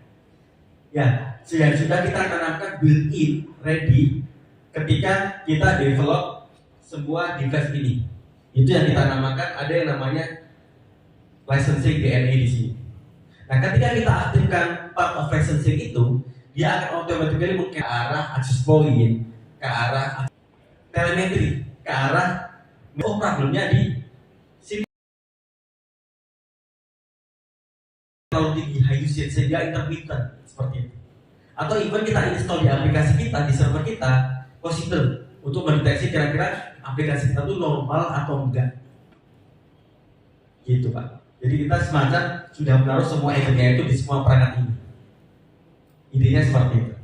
Ya, sudah, sudah kita tanamkan built-in, ready, ketika kita develop sebuah device ini. Itu yang kita namakan, ada yang namanya licensing D N A di sini. Nah, ketika kita aktifkan part of licensing itu, dia akan automatically meng-, ke arah access point, ke arah telemetri, ke arah, oh, problemnya di sini terlalu tinggi, high usage, sehingga intermittent seperti itu. Atau even kita install di aplikasi kita, di server kita, possible untuk mendeteksi kira-kira aplikasi kita tuh normal atau enggak. Gitu, Pak. Jadi kita semacam sudah menaruh semua agentnya itu di semua perangkat ini. Intinya seperti itu.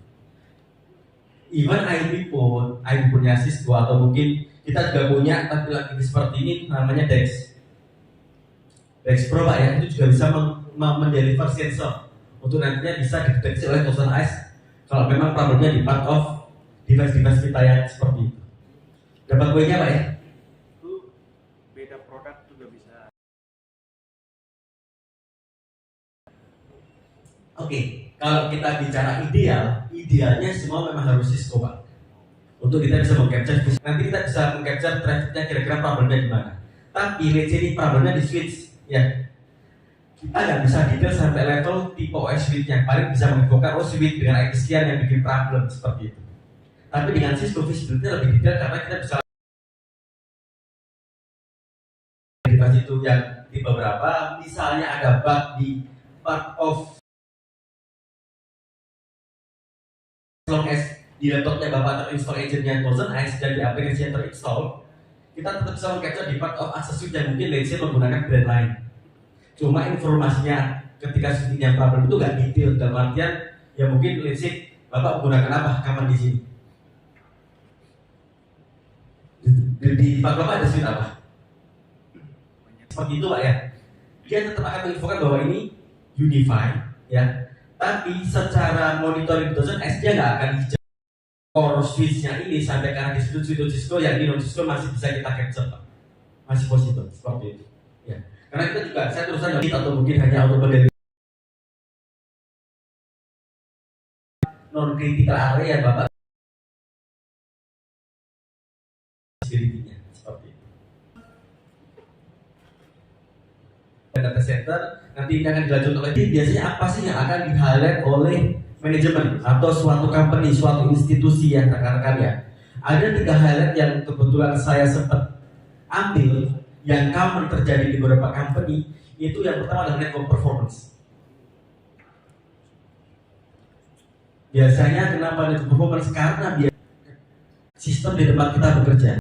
Even I B pun, I B punya Cisco atau mungkin kita juga punya, tapi lagi seperti ini, namanya DEX. DEX Pro, Pak, ya, itu juga bisa mem-, mem-, mendeliver sensor untuk nantinya bisa dideteksi oleh Thousand Eyes kalau memang problemnya di part of device-device kita yang seperti itu. Dapat poinnya, Pak, ya? Itu beda produk juga bisa. Oke, kalau kita bicara ideal, idealnya semua memang harus Cisco, Pak. Untuk kita bisa meng-capture, nanti kita bisa meng-capture traffic-nya kira-kira problemnya di mana. Tapi let's say ini problemnya di switch, ya. Kita nggak bisa detail sampai level tipe O S switch-nya. Paling bisa menginfokan, oh, switch dengan I P sekian yang bikin problem seperti itu. Tapi dengan Cisco visibility lebih detail karena kita bisa di pas itu yang tipe berapa, misalnya ada bug di part of, as long as di laptopnya Bapak terinstall agentnya Thousand Eyes dan di aplikasi yang terinstall, kita tetap bisa meng-capture di part of access switch yang mungkin let's say menggunakan brand lain. Cuma informasinya ketika switchnya problem itu nggak detail, dalam artian ya mungkin let's say Bapak menggunakan apa, kapan di sini. Di, di, di Pak Bapak ada switch apa? Seperti itu, Pak, ya. Dia tetap akan menginfokan bahwa ini UniFi, ya. Tapi secara monitoring Thousand Eyes dia nggak akan hijau core switch-nya ini sampai ke arah distribusi Cisco, yang di non Cisco masih bisa kita capture, Pak. Masih possible, seperti itu. Ya. Karena kita juga, saya terus terang nggak, atau mungkin hanya untuk mendeteksi non critical area, Bapak, security-nya seperti itu. Data center nanti ini akan dilanjut oleh tim. Biasanya apa sih yang akan di-highlight oleh manajemen atau suatu company, suatu institusi, ya, rekan-rekan, ya? Ada tiga highlight yang kebetulan saya sempat ambil, yang common terjadi di beberapa company. Itu yang pertama adalah network performance. Biasanya kenapa network performance? Karena biar sistem di tempat kita bekerja.